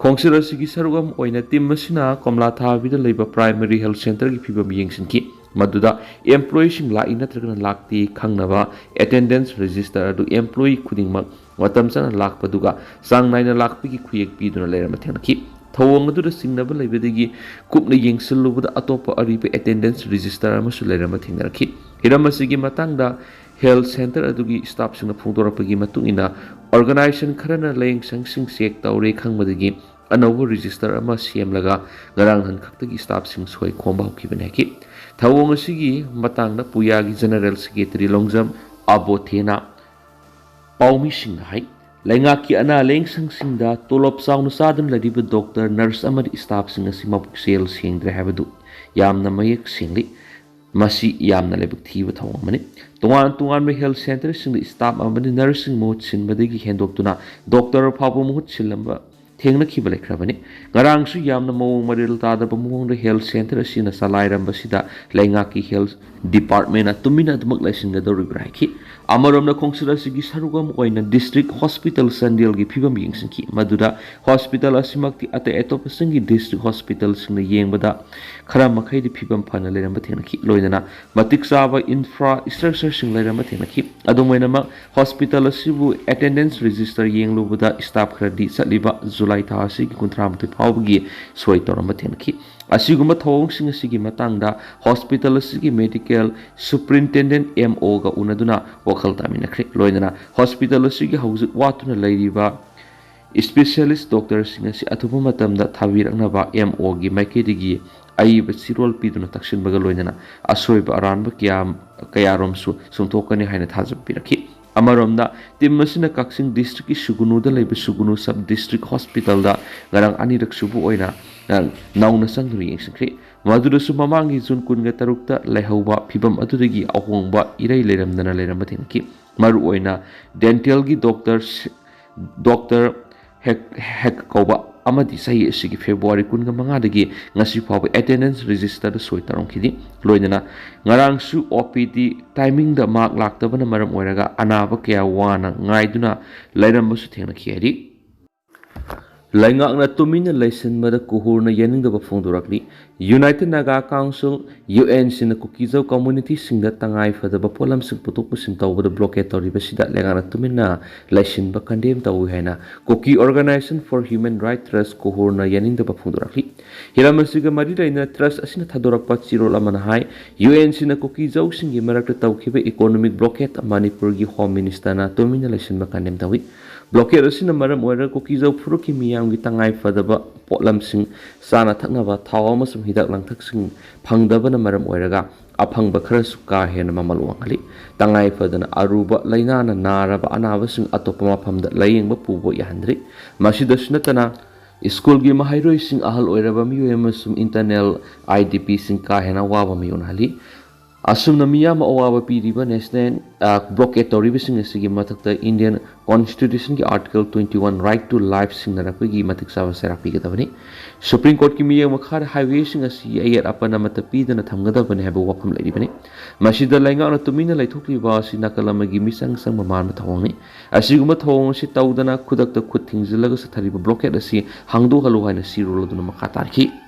ꯈꯣꯡꯆꯠ ꯑꯁꯤꯒꯤ ꯁꯔꯨꯛ ꯑꯃ ꯑꯣꯏꯅ ꯇꯤꯝ ꯑꯁꯤꯅ ꯀꯣꯝꯂꯥ ꯊꯥꯕꯤꯗ ꯂꯩꯕ ꯄ꯭ꯔꯥꯏꯃꯔꯤ ꯍꯦꯜꯊ ꯁꯦꯟꯇꯔꯒꯤ ꯐꯤꯕꯝ ꯌꯦꯡꯁꯤꯟꯈꯤ꯫ ꯃꯗꯨꯗ employeeꯁꯤꯡ ꯂꯥꯛꯏ ꯅꯠꯇ꯭ꯔꯒꯅ ꯂꯥꯛꯇꯦ ꯈꯪꯅꯕ attendance register ꯑꯗꯨ employee ꯈꯨꯗꯤꯡꯃꯛ ꯃꯇꯝ ꯆꯥꯅ ꯂꯥꯛꯄꯗꯨꯒ ꯆꯥꯡ ꯅꯥꯏꯅ ꯂꯥꯛꯄꯒꯤ ꯈꯨꯌꯦꯛ ꯄꯤꯗꯨꯅ ꯂꯩꯔꯝꯕ ꯊꯦꯡꯅꯈꯤ꯫ ꯊꯧꯑꯣꯡ ꯑꯗꯨꯗ ꯆꯤꯡꯅꯕ ꯂꯩꯕꯗꯒꯤ ꯀꯨꯞꯅ ꯌꯦꯡꯁꯤꯜꯂꯨꯕꯗ ꯑꯇꯣꯞꯄ ꯑꯔꯤꯕ attendance register ꯑꯃꯁꯨ ꯂꯩꯔꯝꯕ ꯊꯦꯡꯅꯔꯛꯈꯤ꯫ ꯍꯤꯔꯝ ꯑꯁꯤꯒꯤ ꯃꯇꯥꯡꯗ ꯍꯦꯜꯊ ꯁꯦꯟꯇꯔ ꯑꯗꯨꯒꯤ ꯁ꯭ꯇꯥꯐꯁꯤꯡꯅ ꯐꯣꯡꯗꯣꯔꯛꯄꯒꯤ ꯃꯇꯨꯡ ꯏꯟꯅ, ꯑꯣꯔꯒꯅꯥꯏꯖꯦꯁꯟ ꯈꯔꯅ ꯂꯥꯌꯦꯡꯁꯪꯁꯤꯡ ꯆꯦꯛ ꯇꯧꯔꯦ ꯈꯪꯕꯗꯒꯤ ꯑꯅꯧꯕ ꯔꯦꯖꯤꯁꯇꯔ ꯑꯃ ꯁꯦꯝꯂꯒ ꯉꯔꯥꯡ ꯅꯍꯥꯟ ꯈꯛꯇꯒꯤ ꯁ꯭ꯇꯥꯐꯁꯤꯡ ꯁꯣꯏ ꯈꯣꯝꯕ ꯍꯧꯈꯤꯕꯅꯤ ꯍꯥꯏꯈꯤ꯫ ꯊꯧꯑꯣꯡ ꯑꯁꯤꯒꯤ ꯃꯇꯥꯡꯗ ꯄꯨꯌꯥꯒꯤ ꯖꯦꯅꯔꯦꯜ ꯁꯦꯀ꯭ꯔꯦꯇꯔꯤ ꯂꯣꯡꯖꯝ ꯑꯕꯣꯊꯦꯅ ꯄꯥꯎꯃꯤꯁꯤꯡꯅ ꯍꯥꯏ, ꯂꯩꯉꯥꯛꯀꯤ ꯑꯅꯥ ꯂꯥꯌꯦꯡ ꯁꯪꯁꯤꯡꯗ ꯇꯣꯂꯣꯞ ꯆꯥꯎꯅ ꯆꯥꯗꯨꯅ ꯂꯩꯔꯤꯕ ꯗꯣꯛꯇꯔ, ꯅꯔꯁ ꯑꯃꯗꯤ ꯁ꯭ꯇꯥꯐꯁꯤꯡ ꯑꯁꯤ ꯃꯕꯨꯛꯆꯦꯜ ꯁꯦꯡꯗ꯭ꯔꯦ ꯍꯥꯏꯕꯗꯨ ꯌꯥꯝꯅ ꯃꯌꯦꯛ ꯁꯦꯡꯂꯤ꯫ ꯃꯁꯤ ꯌꯥꯝꯅ ꯂꯥꯏꯕꯛ ꯊꯤꯕ ꯊꯧꯑꯣꯡ ꯑꯃꯅꯤ꯫ ꯇꯣꯉꯥꯟ ꯇꯣꯉꯥꯟꯕ ꯍꯦꯜꯊ ꯁꯦꯟꯇꯔꯁꯤꯡꯗ ꯁ꯭ꯇꯥꯐ ꯑꯃꯗꯤ ꯅꯔꯁꯁꯤꯡ ꯃꯍꯨꯠ ꯁꯤꯟꯕꯗꯒꯤ ꯍꯦꯟꯗꯣꯛꯇꯨꯅ ꯗꯣꯛꯇꯔ ꯐꯥꯎꯕ ꯃꯍꯨꯠ ꯁꯤꯜꯂꯝꯕ ꯊꯦꯡꯅꯈꯤꯕ ꯂꯩꯈ꯭ꯔꯕꯅꯤ꯫ ꯉꯔꯥꯡꯁꯨ ꯌꯥꯝꯅ ꯃꯑꯣꯡ ꯃꯔꯤꯜ ꯇꯥꯗꯕ ꯃꯑꯣꯡꯗ ꯍꯦꯜꯊ ꯁꯦꯟꯇꯔ ꯑꯁꯤꯅ ꯆꯂꯥꯏꯔꯝꯕꯁꯤꯗ ꯂꯩꯉꯥꯛꯀꯤ ꯍꯦꯜꯊ ꯗꯤꯄꯥꯔꯠꯃꯦꯟꯅ ꯇꯨꯃꯤꯟꯅ ꯑꯗꯨꯃꯛ ꯂꯩꯁꯤꯟꯒꯗꯧꯔꯤꯕ꯭ꯔꯥ ꯍꯥꯏꯈꯤ꯫ ꯑꯃꯔꯣꯝꯗ ꯈꯣꯡꯆꯠ ꯑꯁꯤꯒꯤ ꯁꯔꯨꯛ ꯑꯃ ꯑꯣꯏꯅ ꯗꯤꯁꯇ꯭ꯔꯤꯛ ꯍꯣꯁꯄꯤꯇꯥꯜ ꯆꯥꯟꯗꯦꯜꯒꯤ ꯐꯤꯕꯝ ꯌꯦꯡꯁꯤꯟꯈꯤ꯫ ꯃꯗꯨꯗ ꯍꯣꯁꯄꯤꯇꯥꯜ ꯑꯁꯤꯃꯛꯇꯤ ꯑꯇꯩ ꯑꯇꯣꯞꯄꯁꯤꯡꯒꯤ ꯗꯤꯁꯇ꯭ꯔꯤꯛ ꯍꯣꯁꯄꯤꯇꯥꯜꯁꯤꯡꯅ ꯌꯦꯡꯕꯗ ꯈꯔ ꯃꯈꯩꯗꯤ ꯐꯤꯕꯝ ꯐꯅ ꯂꯩꯔꯝꯕ ꯊꯦꯡꯅꯈꯤ꯫ ꯂꯣꯏꯅꯅ ꯃꯇꯤꯛ ꯆꯥꯕ ꯏꯟꯐ꯭ꯔꯥ ꯁ꯭ꯇ꯭ꯔꯛꯆꯔꯁꯤꯡ ꯂꯩꯔꯝꯕ ꯊꯦꯡꯅꯈꯤ꯫ ꯑꯗꯨꯝ ꯑꯣꯏꯅꯃꯛ, ꯍꯣꯁꯄꯤꯇꯥꯜ ꯑꯁꯤꯕꯨ ꯑꯦꯇꯦꯟꯗꯦꯟꯁ ꯔꯦꯖꯤꯁꯇꯔ ꯌꯦꯡꯂꯨꯕꯗ ꯁ꯭ꯇꯥꯐ ꯈꯔꯗꯤ ꯆꯠꯂꯤꯕ ꯖꯨꯂꯥꯏ ꯊꯥ ꯑꯁꯤꯒꯤ ꯀꯨꯟꯊ꯭ꯔꯥ ꯃꯥꯊꯣꯏ ꯐꯥꯎꯕꯒꯤ ꯁꯣꯏ ꯇꯧꯔꯝꯕ ꯊꯦꯡꯅꯈꯤ꯫ ꯑꯁꯤꯒꯨꯝꯕ ꯊꯧꯑꯣꯡꯁꯤꯡ ꯑꯁꯤꯒꯤ ꯃꯇꯥꯡꯗ ꯍꯣꯁꯄꯤꯇꯥꯜ ꯑꯁꯤꯒꯤ ꯃꯦꯗꯤꯀꯦꯜ ꯁꯨꯄ꯭ꯔꯤꯟꯇꯦꯟꯗꯦꯟꯠ, ꯑꯦꯝ ꯑꯣꯒ ꯎꯅꯗꯨꯅ ꯋꯥꯈꯜ ꯇꯥꯃꯤꯟꯅꯈ꯭ꯔꯦ꯫ ꯂꯣꯏꯅꯅ ꯍꯣꯁꯄꯤꯇꯥꯜ ꯑꯁꯤꯒꯤ ꯍꯧꯖꯤꯛ ꯋꯥꯠꯇꯨꯅ ꯂꯩꯔꯤꯕ ꯁ꯭ꯄꯦꯁꯤꯌꯦꯂꯤꯁ ꯗꯣꯛꯇꯔꯁꯤꯡ ꯑꯁꯤ ꯑꯊꯨꯕ ꯃꯇꯝꯗ ꯊꯥꯕꯤꯔꯛꯅꯕ ꯑꯦꯝ ꯑꯣꯒꯤ ꯃꯥꯏꯀꯩꯗꯒꯤ ꯑꯏꯕ ꯆꯦꯔꯣꯜ ꯄꯤꯗꯨꯅ ꯇꯛꯁꯤꯟꯕꯒ ꯂꯣꯏꯅꯅ ꯑꯁꯣꯏꯕ ꯑꯔꯥꯟꯕ ꯀꯌꯥ, ꯀꯌꯥꯔꯣꯝꯁꯨ ꯁꯨꯝꯊꯣꯛꯀꯅꯤ ꯍꯥꯏꯅ ꯊꯥꯖꯕ ꯄꯤꯔꯛꯈꯤ꯫ ꯑꯃꯔꯣꯝꯗ, ꯇꯤꯝ ꯑꯁꯤꯅ ꯀꯛꯆꯤꯡ ꯗꯤꯁꯇ꯭ꯔꯤꯛꯀꯤ ꯁꯨꯒꯨꯅꯨꯗ ꯂꯩꯕ ꯁꯨꯒꯨꯅꯨ ꯁꯕ ꯗꯤꯁꯇ꯭ꯔꯤꯛ ꯍꯣꯁꯄꯤꯇꯥꯜꯗ ꯉꯔꯥꯡ ꯑꯅꯤꯔꯛ ꯁꯨꯕ ꯑꯣꯏꯅ, ꯑ, ꯅꯧꯅ ꯆꯪꯗꯨꯅ ꯌꯦꯡꯁꯤꯟꯈ꯭ꯔꯤ꯫ ꯃꯗꯨꯗꯁꯨ ꯃꯃꯥꯡꯒꯤ ꯖꯨꯟ ꯀꯨꯟꯒ ꯇꯔꯨꯛꯇ ꯂꯩꯍꯧꯕ ꯐꯤꯕꯝ ꯑꯗꯨꯗꯒꯤ ꯑꯍꯣꯡꯕ ꯏꯔꯩ ꯂꯩꯔꯝꯗꯅ ꯂꯩꯔꯝꯕ ꯊꯦꯡꯅꯈꯤ꯫ ꯃꯔꯨꯑꯣꯏꯅ ꯗꯦꯟꯇꯦꯜꯒꯤ ꯗꯣꯛꯇꯔ ꯁꯤ-, ꯗꯣꯛꯇꯔ ꯍꯦꯛ, ꯍꯦꯛ ꯀꯧꯕ ꯑꯃꯗꯤ ꯆꯍꯤ ꯑꯁꯤꯒꯤ ꯐꯦꯕ꯭ꯔꯨꯋꯥꯔꯤ ꯀꯨꯟꯒ ꯃꯉꯥꯗꯒꯤ ꯉꯁꯤ ꯐꯥꯎꯕ ꯑꯦꯇꯦꯟꯗꯦꯟꯁ ꯔꯦꯖꯤꯁꯇꯔꯗ ꯁꯣꯏ ꯇꯧꯔꯝꯈꯤꯗꯦ꯫ ꯂꯣꯏꯅꯅ ꯉꯔꯥꯡꯁꯨ ꯑꯣ ꯄꯤ ꯗꯤ ꯇꯥꯏꯃꯤꯡꯗ ꯃꯍꯥꯛ ꯂꯥꯛꯇꯕꯅ ꯃꯔꯝ ꯑꯣꯏꯔꯒ ꯑꯅꯥꯕ ꯀꯌꯥ ꯋꯥꯅ ꯉꯥꯏꯗꯨꯅ ꯂꯩꯔꯝꯕꯁꯨ ꯊꯦꯡꯅꯈꯤ ꯍꯥꯏꯔꯤ꯫ ꯂꯩꯉꯥꯛꯅ ꯇꯨꯃꯤꯟꯅ ꯂꯩꯁꯤꯟꯕꯗ ꯀꯨꯍꯨꯔꯅ ꯌꯥꯅꯤꯡꯗꯕ ꯐꯣꯡꯗꯣꯔꯛꯂꯤ꯫ United Naga council, U N ꯁꯤꯅ ꯀꯨꯀꯤꯖꯧ ꯀꯝꯃꯨꯅꯤꯇꯤꯁꯤꯡꯗ ꯇꯉꯥꯏ ꯐꯗꯕ ꯄꯣꯠꯂꯝꯁꯤꯡ ꯄꯨꯊꯣꯛ ꯄꯨꯁꯤꯟ ꯇꯧꯕꯗ ꯕ꯭ꯂꯣꯀꯦꯠ ꯇꯧꯔꯤꯕꯁꯤꯗ ꯂꯩꯉꯥꯛꯅ ꯇꯨꯃꯤꯟꯅ ꯂꯩꯁꯤꯟꯕ ꯀꯟꯗꯦꯝ ꯇꯧꯏ ꯍꯥꯏꯅ ꯀꯨꯀꯤ ꯑꯣꯔꯒꯅꯥꯏꯖꯦꯁꯟ ꯐꯣꯔ ꯍ꯭ꯌꯨꯃꯦꯟ ꯔꯥꯏꯠ ꯇ꯭ꯔꯁ, ꯀꯨꯍꯨꯔꯅ ꯌꯥꯅꯤꯡꯗꯕ ꯐꯣꯡꯗꯣꯔꯛꯂꯤ꯫ ꯍꯤꯔꯝ ꯑꯁꯤꯒ ꯃꯔꯤ ꯂꯩꯅꯅ ꯇ꯭ꯔꯁ ꯑꯁꯤꯅ ꯊꯥꯗꯣꯔꯛꯄ ꯆꯦꯔꯣꯜ ꯑꯃꯅ ꯍꯥꯏ, ꯌꯨ ꯑꯦꯟ ꯁꯤꯅ ꯀꯨꯀꯤꯖꯧꯁꯤꯡꯒꯤ ꯃꯔꯛꯇ ꯇꯧꯈꯤꯕ ꯏꯀꯣꯅꯣꯃꯤꯛ ꯕ꯭ꯂꯣꯀꯦꯠ ꯃꯅꯤꯄꯨꯔꯒꯤ ꯍꯣꯝ ꯃꯤꯅꯤꯁꯇꯔꯅ ꯇꯨꯃꯤꯟꯅ ꯂꯩꯁꯤꯟꯕ ꯀꯟꯗꯦꯝ ꯇꯧꯏ꯫ ꯕ꯭ꯂꯣꯀꯦꯠ ꯑꯁꯤꯅ ꯃꯔꯝ ꯑꯣꯏꯔꯒ ꯀꯨꯀꯤꯖꯧ ꯐꯨꯔꯨꯞꯀꯤ ꯃꯤꯌꯥꯝꯒꯤ ꯇꯉꯥꯏ ꯐꯗꯕ ꯄꯣꯠꯂꯝꯁꯤꯡ, ꯆꯥꯅ ꯊꯛꯅꯕ, ꯊꯥꯎ ꯑꯃꯁꯨꯡ ꯍꯤꯗꯥꯛ ꯂꯥꯡꯊꯛꯁꯤꯡ ꯐꯪꯗꯕꯅ ꯃꯔꯝ ꯑꯣꯏꯔꯒ ꯑꯐꯪꯕ ꯈꯔꯁꯨ ꯀꯥ ꯍꯦꯟꯅ ꯃꯃꯜ ꯋꯥꯡꯍꯜꯂꯤ꯫ ꯇꯉꯥꯏ ꯐꯗꯅ ꯑꯔꯨꯕ ꯂꯥꯏꯅꯥꯅ ꯅꯥꯔꯕ ꯑꯅꯥꯕꯁꯤꯡ ꯑꯇꯣꯞꯄ ꯃꯐꯝꯗ ꯂꯥꯌꯦꯡꯕ ꯄꯨꯕ ꯌꯥꯍꯟꯗ꯭ꯔꯤ꯫ ꯃꯁꯤꯗꯁꯨ ꯅꯠꯇꯅ, ꯁ꯭ꯀꯨꯜꯒꯤ ꯃꯍꯩꯔꯣꯏꯁꯤꯡ, ꯑꯍꯜ ꯑꯣꯏꯔꯕ ꯃꯤꯑꯣꯏ ꯑꯃꯁꯨꯡ ꯏꯟꯇꯔꯅꯦꯜ ꯑꯥꯏ ꯗꯤ ꯄꯤꯁꯤꯡ ꯀꯥ ꯍꯦꯟꯅ ꯑꯋꯥꯕ ꯃꯥꯌꯣꯛꯅꯍꯜꯂꯤ꯫ ꯑꯁꯨꯝꯅ ꯃꯤꯌꯥꯝ ꯑꯋꯥꯕ ꯄꯤꯔꯤꯕ ꯅꯦꯁꯅꯦꯜ, ꯑ, ꯕ꯭ꯂꯣꯀꯦꯠ ꯇꯧꯔꯤꯕꯁꯤꯡ ꯑꯁꯤꯒꯤ ꯃꯊꯛꯇ ꯏꯟꯗꯤꯌꯟ ꯀꯣꯟꯁꯇꯤꯇ꯭ꯌꯨꯁꯟꯒꯤ article twenty one, right to life, ꯁꯤꯡꯅꯔꯛꯄꯒꯤ ꯃꯇꯤꯛ ꯆꯥꯕ ꯆꯩꯔꯥꯛ ꯄꯤꯒꯗꯕꯅꯤ꯫ ꯁꯨꯄ꯭ꯔꯤꯝ ꯀꯣꯔꯠꯀꯤ ꯃꯤꯠꯌꯦꯡ ꯃꯈꯥꯗ ꯍꯥꯏꯋꯦꯁꯤꯡ ꯑꯁꯤ ꯑꯌꯦꯠ ꯑꯄꯟ ꯑꯃꯠꯇ ꯄꯤꯗꯅ ꯊꯝꯒꯗꯕꯅꯤ ꯍꯥꯏꯕ ꯋꯥꯐꯝ ꯂꯩꯔꯤꯕꯅꯤ꯫ ꯃꯁꯤꯗ ꯂꯩꯉꯥꯛꯅ ꯇꯨꯃꯤꯟꯅ ꯂꯩꯊꯣꯛꯂꯤꯕ ꯑꯁꯤ ꯅꯥꯀꯜ ꯑꯃꯒꯤ ꯃꯤꯆꯪ ꯆꯪꯕ ꯃꯥꯟꯕ ꯊꯧꯑꯣꯡꯅꯤ꯫ ꯑꯁꯤꯒꯨꯝꯕ ꯊꯧꯑꯣꯡ ꯑꯁꯤ ꯇꯧꯗꯅ ꯈꯨꯗꯛꯇ ꯈꯨꯠ ꯊꯤꯡꯖꯤꯜꯂꯒ ꯆꯠꯊꯔꯤꯕ ꯕ꯭ꯂꯣꯀꯦꯠ ꯑꯁꯤ ꯍꯥꯡꯗꯣꯛꯍꯜꯂꯨ ꯍꯥꯏꯅ ꯁꯤꯔꯣꯜ ꯑꯗꯨꯅ ꯃꯈꯥ ꯇꯥꯔꯛꯈꯤ꯫